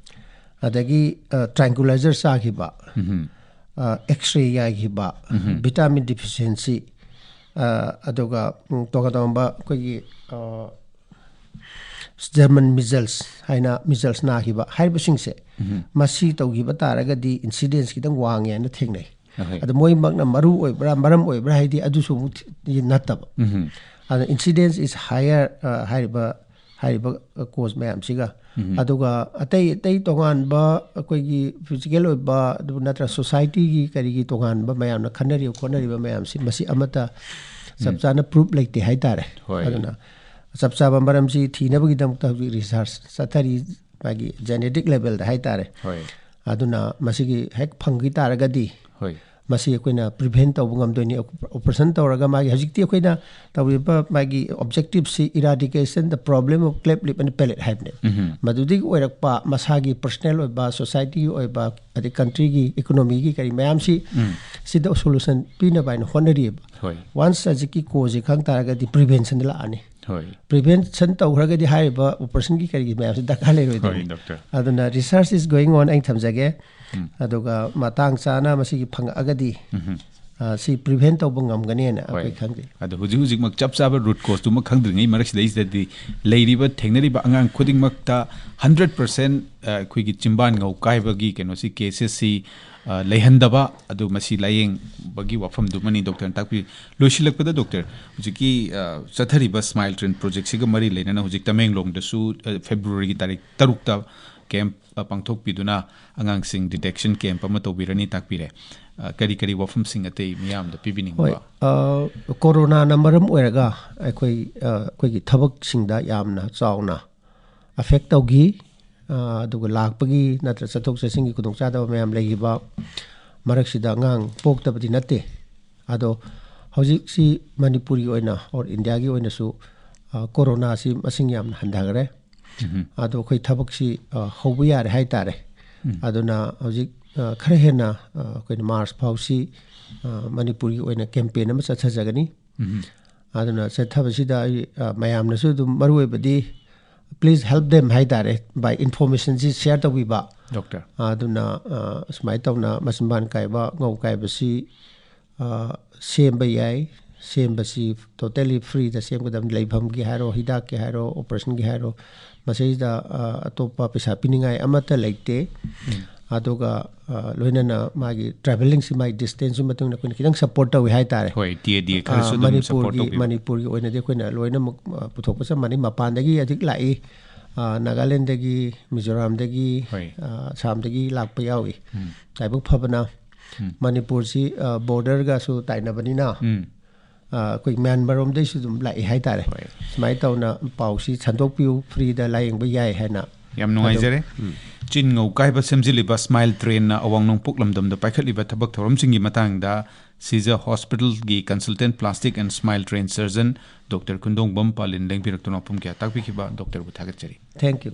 ꯑꯗꯒꯤ, ꯑ, ꯇ꯭ꯔꯥꯡꯀꯨꯂꯥꯏꯖꯔ ꯆꯥꯈꯤꯕ, ꯎꯝ꯫ ꯑ, ꯑꯦꯛꯁꯔꯦ ꯌꯥꯏꯈꯤꯕ, ꯎꯝ꯫ ꯚꯤꯇꯥꯃꯤꯟ ꯗꯤꯐꯤꯁꯤꯌꯦꯟꯁꯤ, ꯑ, ꯑꯗꯨꯒ, ꯎꯝ, ꯇꯣꯉꯥꯟ ꯇꯣꯉꯥꯟꯕ ꯑꯩꯈꯣꯏꯒꯤ, ꯑ, ꯖꯔꯃꯟ ꯃꯤꯖꯜꯁ ꯍꯥꯏꯅ ꯃꯤꯖꯜꯁ ꯅꯥꯈꯤꯕ ꯍꯥꯏꯔꯤꯕꯁꯤꯡꯁꯦ, ꯎꯝ꯫ ꯃꯁꯤ ꯇꯧꯈꯤꯕ ꯇꯥꯔꯒꯗꯤ ꯏꯟꯁꯤꯗꯦꯟꯁ ꯈꯤꯇꯪ ꯋꯥꯡꯉꯦ ꯍꯥꯏꯅ ꯊꯦꯡꯅꯩ꯫ ꯑꯍꯣꯏ꯫ ꯑꯗꯣ ꯃꯣꯏꯃꯛꯅ ꯃꯔꯨ ꯑꯣꯏꯕ꯭ꯔꯥ, ꯃꯔꯝ ꯑꯣꯏꯕ꯭ꯔꯥ ꯍꯥꯏꯗꯤ ꯑꯗꯨꯁꯨ ꯑꯃꯨꯛ ꯊꯤ-, ꯅꯠꯇꯕ꯫ ꯎꯝ꯫ ꯑꯗ incidence is higher, ꯑ, ꯍꯥꯏꯔꯤꯕ, ꯍꯥꯏꯔꯤꯕ ꯀꯣꯁ ꯃꯌꯥꯝꯁꯤꯒ꯫ ꯎꯝ꯫ ꯑꯗꯨꯒ ꯑꯇꯩ ꯑꯇꯩ ꯇꯣꯉꯥꯟꯕ ꯑꯩꯈꯣꯏꯒꯤ ꯐꯤꯖꯤꯀꯦꯜ ꯑꯣꯏꯕ, ꯑꯗꯨ ꯅꯠꯇ꯭ꯔꯒ ꯁꯣꯁꯥꯏꯇꯤꯒꯤ ꯀꯔꯤꯒꯤ ꯇꯣꯉꯥꯟꯕ ꯃꯌꯥꯝꯅ ꯈꯟꯅꯔꯤꯕ ꯈꯣꯠꯅꯔꯤꯕ ꯃꯌꯥꯝꯁꯤ, ꯃꯁꯤ ꯑꯃꯠꯇ ꯆꯞ ꯎꯝ꯫ ꯆꯥꯅ ꯄ꯭ꯔꯨꯞ ꯂꯩꯇꯦ ꯍꯥꯏꯇꯥꯔꯦ꯫ ꯍꯣꯏ꯫ ꯑꯗꯨꯅ ꯆꯞ ꯆꯥꯕ ꯃꯔꯝꯁꯤ ꯊꯤꯅꯕꯒꯤꯗꯃꯛꯇ ꯍꯧꯖꯤꯛ ꯔꯤꯁꯥꯔꯁ ꯆꯠꯊꯔꯤ, ꯃꯥꯒꯤ ꯖꯦꯅꯦꯇꯤꯛ ꯂꯦꯚꯦꯜꯗ ꯍꯥꯏꯇꯥꯔꯦ꯫ ꯍꯣꯏ꯫ ꯑꯗꯨꯅ ꯃꯁꯤꯒꯤ ꯍꯦꯛ ꯐꯪꯈꯤ ꯇꯥꯔꯒꯗꯤ, ꯍꯣꯏ꯫ ꯃꯁꯤ ꯑꯩꯈꯣꯏꯅ ꯄ꯭ꯔꯤꯚꯦꯟ ꯇꯧꯕ ꯉꯝꯗꯣꯏꯅꯤ꯫ ꯑꯣꯄꯔꯦꯁꯟ ꯇꯧꯔꯒ ꯃꯥꯒꯤ ꯍꯧꯖꯤꯛꯇꯤ ꯑꯩꯈꯣꯏꯅ ꯇꯧꯔꯤꯕ ꯃꯥꯒꯤ objective ꯁꯤ eradicate the problem of cleft lip and palate ꯍꯥꯏꯕꯅꯦ꯫ ꯃꯗꯨꯗꯒꯤ ꯑꯣꯏꯔꯛꯄ ꯃꯁꯥꯒꯤ ꯄꯔꯁꯅꯦꯜ ꯑꯣꯏꯕ, ꯁꯣꯁꯥꯏꯇꯤꯒꯤ ꯑꯣꯏꯕ, ꯑꯗꯩ ꯀꯟꯇ꯭ꯔꯤꯒꯤ ꯏꯀꯣꯅꯣꯃꯤꯒꯤ ꯀꯔꯤ ꯃꯌꯥꯝꯁꯤ ꯁꯤꯗ ꯁꯣꯂꯨꯁꯟ ꯄꯤꯅꯕ ꯍꯥꯏꯅ ꯍꯣꯠꯅꯔꯤꯑꯕ꯫ ꯍꯣꯏ꯫ ꯋꯥꯟꯁ ꯍꯧꯖꯤꯛꯀꯤ ꯀꯣꯁꯁꯦ ꯈꯪ ꯇꯥꯔꯒꯗꯤ ꯄ꯭ꯔꯤꯚꯦꯟꯁꯟꯗ ꯂꯥꯛꯑꯅꯤ꯫ ꯍꯣꯏ꯫ ꯄ꯭ꯔꯤꯚꯦꯟꯁꯟ ꯇꯧꯈ꯭ꯔꯒꯗꯤ ꯍꯥꯏꯔꯤꯕ ꯑꯣꯄꯔꯦꯁꯟꯒꯤ ꯀꯔꯤꯒꯤ ꯃꯌꯥꯝꯁꯤ ꯗꯔꯀꯥꯔ ꯍꯣꯏ ꯂꯩꯔꯣꯏꯗꯣꯏꯅꯤ꯫ ꯗꯣꯛꯇꯔ꯫ ꯑꯗꯨꯅ research is going on ꯑꯩꯅ ꯊꯝꯖꯒꯦ꯫ ꯑꯗꯨꯒ ꯃꯇꯥꯡ ꯆꯥꯅ ꯃꯁꯤꯒꯤ ꯐꯪꯉꯛꯑꯒꯗꯤ ꯑ, ꯁꯤ ꯄ꯭ꯔꯤꯚꯦꯟ ꯇꯧꯕ ꯉꯝꯒꯅꯦꯅ ꯍꯣꯏ꯫ ꯑꯩꯈꯣꯏ ꯈꯪꯖꯩ꯫ ꯑꯗꯣ ꯍꯧꯖꯤꯛ ꯍꯧꯖꯤꯛꯃꯛ ꯆꯞ ꯆꯥꯕ ꯔꯨꯠ ꯀꯣꯁꯇꯨꯃ ꯈꯪꯗ꯭ꯔꯤꯉꯩ ꯃꯔꯛꯁꯤꯗꯩꯁꯤꯗꯗꯤ ꯂꯩꯔꯤꯕ ꯊꯦꯡꯅꯔꯤꯕ ꯑꯉꯥꯡ ꯈꯨꯗꯤꯡꯃꯛꯇ ꯍꯟꯗ꯭ꯔꯦꯠ ꯄꯥꯔꯁꯦꯟ ꯑꯩꯈꯣꯏꯒꯤ ꯆꯤꯝꯕꯥꯟ ꯉꯧ ꯀꯥꯏꯕꯒꯤ ꯀꯩꯅꯣꯁꯤ ꯀꯦꯁꯦꯁꯁꯤ ꯂꯩꯍꯟꯗꯕ, ꯑꯗꯨ ꯃꯁꯤ ꯂꯥꯏꯌꯦꯡꯕꯒꯤ ꯋꯥꯐꯝꯗꯨꯃꯅꯤ ꯗꯣꯛꯇꯔꯅ ꯇꯥꯛꯄꯤ꯫ ꯂꯣꯏꯁꯤꯜꯂꯛꯄꯗ ꯗꯣꯛꯇꯔ, ꯍꯧꯖꯤꯛꯀꯤ ꯑ, ꯆꯠꯊꯔꯤꯕ ꯁ꯭ꯃꯥꯏꯜ ꯇ꯭ꯔꯦꯟ ꯄ꯭ꯔꯣꯖꯦꯛꯁꯤꯒ ꯃꯔꯤ ꯂꯩꯅꯅ ꯍꯧꯖꯤꯛ ꯇꯃꯦꯡꯂꯣꯡꯗꯁꯨ ꯑ, ꯐꯦꯕ꯭ꯔꯨꯋꯥꯔꯤꯒꯤ ꯇꯥꯔꯤꯛ ꯇꯔꯨꯛꯇ ꯀꯦꯝꯞ ꯄꯥꯡꯊꯣꯛꯄꯤꯗꯨꯅ ꯑꯉꯥꯡꯁꯤꯡ ꯗꯤꯇꯦꯛꯁꯟ ꯀꯦꯝꯞ ꯑꯃ ꯇꯧꯕꯤꯔꯅꯤ, ꯇꯥꯛꯄꯤꯔꯦ꯫ ꯑ, ꯀꯔꯤ ꯀꯔꯤ ꯋꯥꯐꯝꯁꯤꯡ ꯑꯇꯩ ꯃꯤꯌꯥꯝꯗ ꯄꯤꯕꯤꯅꯤꯡꯕ? ꯍꯣꯏ꯫ ꯑ, ꯀꯣꯔꯣꯅꯥꯅ ꯃꯔꯝ ꯑꯣꯏꯔꯒ ꯑꯩꯈꯣꯏ, ꯑ, ꯑꯩꯈꯣꯏꯒꯤ ꯊꯕꯛꯁꯤꯡꯗ ꯌꯥꯝꯅ ꯆꯥꯎꯅ ꯑꯦꯐꯦꯛ ꯇꯧꯈꯤ꯫ ꯑ, ꯑꯗꯨꯒ ꯂꯥꯛꯄꯒꯤ ꯅꯠꯇ꯭ꯔ ꯆꯠꯊꯣꯛ ꯆꯠꯁꯤꯟꯒꯤ ꯈꯨꯗꯣꯡꯆꯥꯗꯕ ꯃꯌꯥꯝ ꯂꯩꯈꯤꯕ ꯃꯔꯛꯁꯤꯗ ꯑꯉꯥꯡ ꯄꯣꯛꯇꯕꯗꯤ ꯅꯠꯇꯦ꯫ ꯑꯗꯣ ꯍꯧꯖꯤꯛꯁꯤ ꯃꯅꯤꯄꯨꯔꯒꯤ ꯑꯣꯏꯅ ꯑꯣꯔ ꯏꯟꯗꯤꯌꯥꯒꯤ ꯑꯣꯏꯅꯁꯨ, ꯑ, ꯀꯣꯔꯣꯅꯥꯁꯤ ꯃꯁꯤꯡ ꯌꯥꯝꯅ ꯍꯟꯊꯈ꯭ꯔꯦ꯫ ꯑꯗꯣ ꯑꯩꯈꯣꯏ ꯊꯕꯛꯁꯤ, ꯑ, ꯍꯧꯕ ꯌꯥꯔꯦ ꯍꯥꯏꯇꯥꯔꯦ꯫ ꯑꯗꯨꯅ ꯍꯧꯖꯤꯛ, ꯑ, ꯈꯔ ꯍꯦꯟꯅ, ꯑ, ꯑꯩꯈꯣꯏꯅ ꯃꯥꯔꯆ ꯐꯥꯎꯁꯤ, ꯑ, ꯃꯅꯤꯄꯨꯔꯒꯤ ꯑꯣꯏꯅ ꯀꯦꯝꯄꯦꯟ ꯑꯃ ꯆꯠꯊꯖꯒꯅꯤ꯫ ꯑꯗꯨꯅ ꯆꯠꯊꯕꯁꯤꯗ ꯑꯩ, ꯑ, ꯃꯌꯥꯝꯅꯁꯨ ꯑꯗꯨꯝ ꯃꯔꯨ ꯑꯣꯏꯕꯗꯤ please help them ꯍꯥꯏꯇꯥꯔꯦ, by informationꯁꯤ ꯁꯤꯌꯔ ꯇꯧꯕꯤꯕ꯫ ꯗꯣꯛꯇꯔ꯫ ꯑꯗꯨꯅ, ꯑ, ꯁꯨꯃꯥꯏꯅ ꯇꯧꯅ ꯃꯆꯤꯟꯕꯥꯟ ꯀꯥꯏꯕ, ꯉꯧ ꯀꯥꯏꯕꯁꯤ, ꯑ, ꯁꯦꯝꯕ ꯌꯥꯏ꯫ ꯁꯦꯝꯕꯁꯤ ꯇꯣꯇꯦꯂꯤ ꯐ꯭ꯔꯤꯗ ꯁꯦꯝꯒꯗꯕꯅꯤ꯫ ꯂꯩꯐꯝꯒꯤ ꯍꯥꯏꯔꯣ, ꯍꯤꯗꯥꯛꯀꯤ ꯍꯥꯏꯔꯣ, ꯑꯣꯄꯔꯦꯁꯟꯒꯤ ꯍꯥꯏꯔꯣ, ꯃꯁꯤꯗ, ꯑ, ꯑꯇꯣꯞꯄ ꯄꯩꯁꯥ ꯄꯤꯅꯤꯡꯉꯥꯏ ꯑꯃꯠꯇ ꯂꯩꯇꯦ꯫ ꯑꯗꯨꯒ, ꯑ, ꯂꯣꯏꯅꯅ ꯃꯥꯒꯤ ꯇ꯭ꯔꯥꯚꯦꯂꯤꯡꯁꯤ, ꯃꯥꯒꯤ ꯗꯤꯁꯇꯦꯟꯁꯀꯤ ꯃꯇꯨꯡ ꯏꯟꯅ ꯑꯩꯈꯣꯏꯅ ꯈꯤꯇꯪ ꯁꯄꯣꯔꯠ ꯇꯧꯏ ꯍꯥꯏꯇꯥꯔꯦ꯫ ꯍꯣꯏ, ꯇꯤ ꯑꯦ ꯗꯤ ꯑꯦ ꯑ, ꯈꯔꯁꯨ ꯑꯗꯨꯝ ꯁꯄꯣꯔꯠ ꯃꯅꯤꯄꯨꯔꯒꯤ, ꯇꯧꯕꯤꯕ꯫ ꯃꯅꯤꯄꯨꯔꯒꯤ ꯑꯣꯏꯅꯗꯤ ꯑꯩꯈꯣꯏꯅ ꯂꯣꯏꯅꯃꯛ, ꯑ, ꯄꯨꯊꯣꯛꯄ ꯆꯞ ꯃꯥꯟꯅꯩ꯫ ꯃꯄꯥꯟꯗꯒꯤ ꯍꯧꯖꯤꯛ ꯂꯥꯛꯏ, ꯑ, ꯅꯥꯒꯥꯂꯦꯟꯗꯒꯤ, ꯃꯤꯖꯣꯔꯥꯝꯗꯒꯤ, ꯍꯣꯏ꯫ ꯑ, ꯑꯁꯥꯝꯗꯒꯤ ꯂꯥꯛꯄ ꯌꯥꯎꯏ꯫ ꯂꯥꯏꯕꯛ ꯐꯕꯅ ꯃꯅꯤꯄꯨꯔꯁꯤ, ꯑ, ꯕꯣꯔꯗꯔꯒꯁꯨ ꯇꯥꯏꯅꯕꯅꯤꯅ, ꯎꯝ꯫ ꯑ, ꯑꯩꯈꯣꯏ ꯃ꯭ꯌꯥꯟꯃꯥꯔꯔꯣꯝꯗꯩꯁꯨ ꯑꯗꯨꯝ ꯂꯥꯛꯏ ꯍꯥꯏꯇꯥꯔꯦ꯫ ꯍꯣꯏ꯫ ꯁꯨꯃꯥꯏꯅ ꯇꯧꯅ ꯄꯥꯎꯁꯤ ꯁꯟꯗꯣꯛꯄꯤꯌꯨ, ꯐ꯭ꯔꯤꯗ ꯂꯥꯏꯌꯦꯡꯕ ꯌꯥꯏ ꯍꯥꯏꯅ꯫ ꯌꯥꯝ ꯅꯨꯡꯉꯥꯏꯖꯔꯦ꯫ ꯆꯤꯟ ꯉꯧ ꯀꯥꯏꯕ ꯁꯦꯝꯖꯤꯜꯂꯤꯕ ꯁ꯭ꯃꯥꯏꯜ ꯇ꯭ꯔꯦꯟꯅ ꯑꯋꯥꯡ ꯅꯣꯡꯄꯣꯛ ꯂꯝꯗꯝꯗ ꯄꯥꯏꯈꯠꯂꯤꯕ ꯊꯕꯛ ꯊꯧꯔꯝꯁꯤꯡꯒꯤ ꯃꯇꯥꯡꯗ ꯁꯤꯖ ꯍꯣꯁꯄꯤꯇꯥꯜꯒꯤ consultant plastic and smile train surgeon doctor ꯈꯨꯟꯗꯣꯡꯕꯝ ꯄꯥꯂꯤꯟ ꯂꯦꯡꯕꯤꯔꯛꯇꯨꯅ ꯋꯥꯐꯝ ꯀꯌꯥ ꯇꯥꯛꯄꯤꯈꯤꯕ ꯗꯣꯛꯇꯔꯕꯨ ꯊꯥꯒꯠꯆꯔꯤ꯫ Thank you.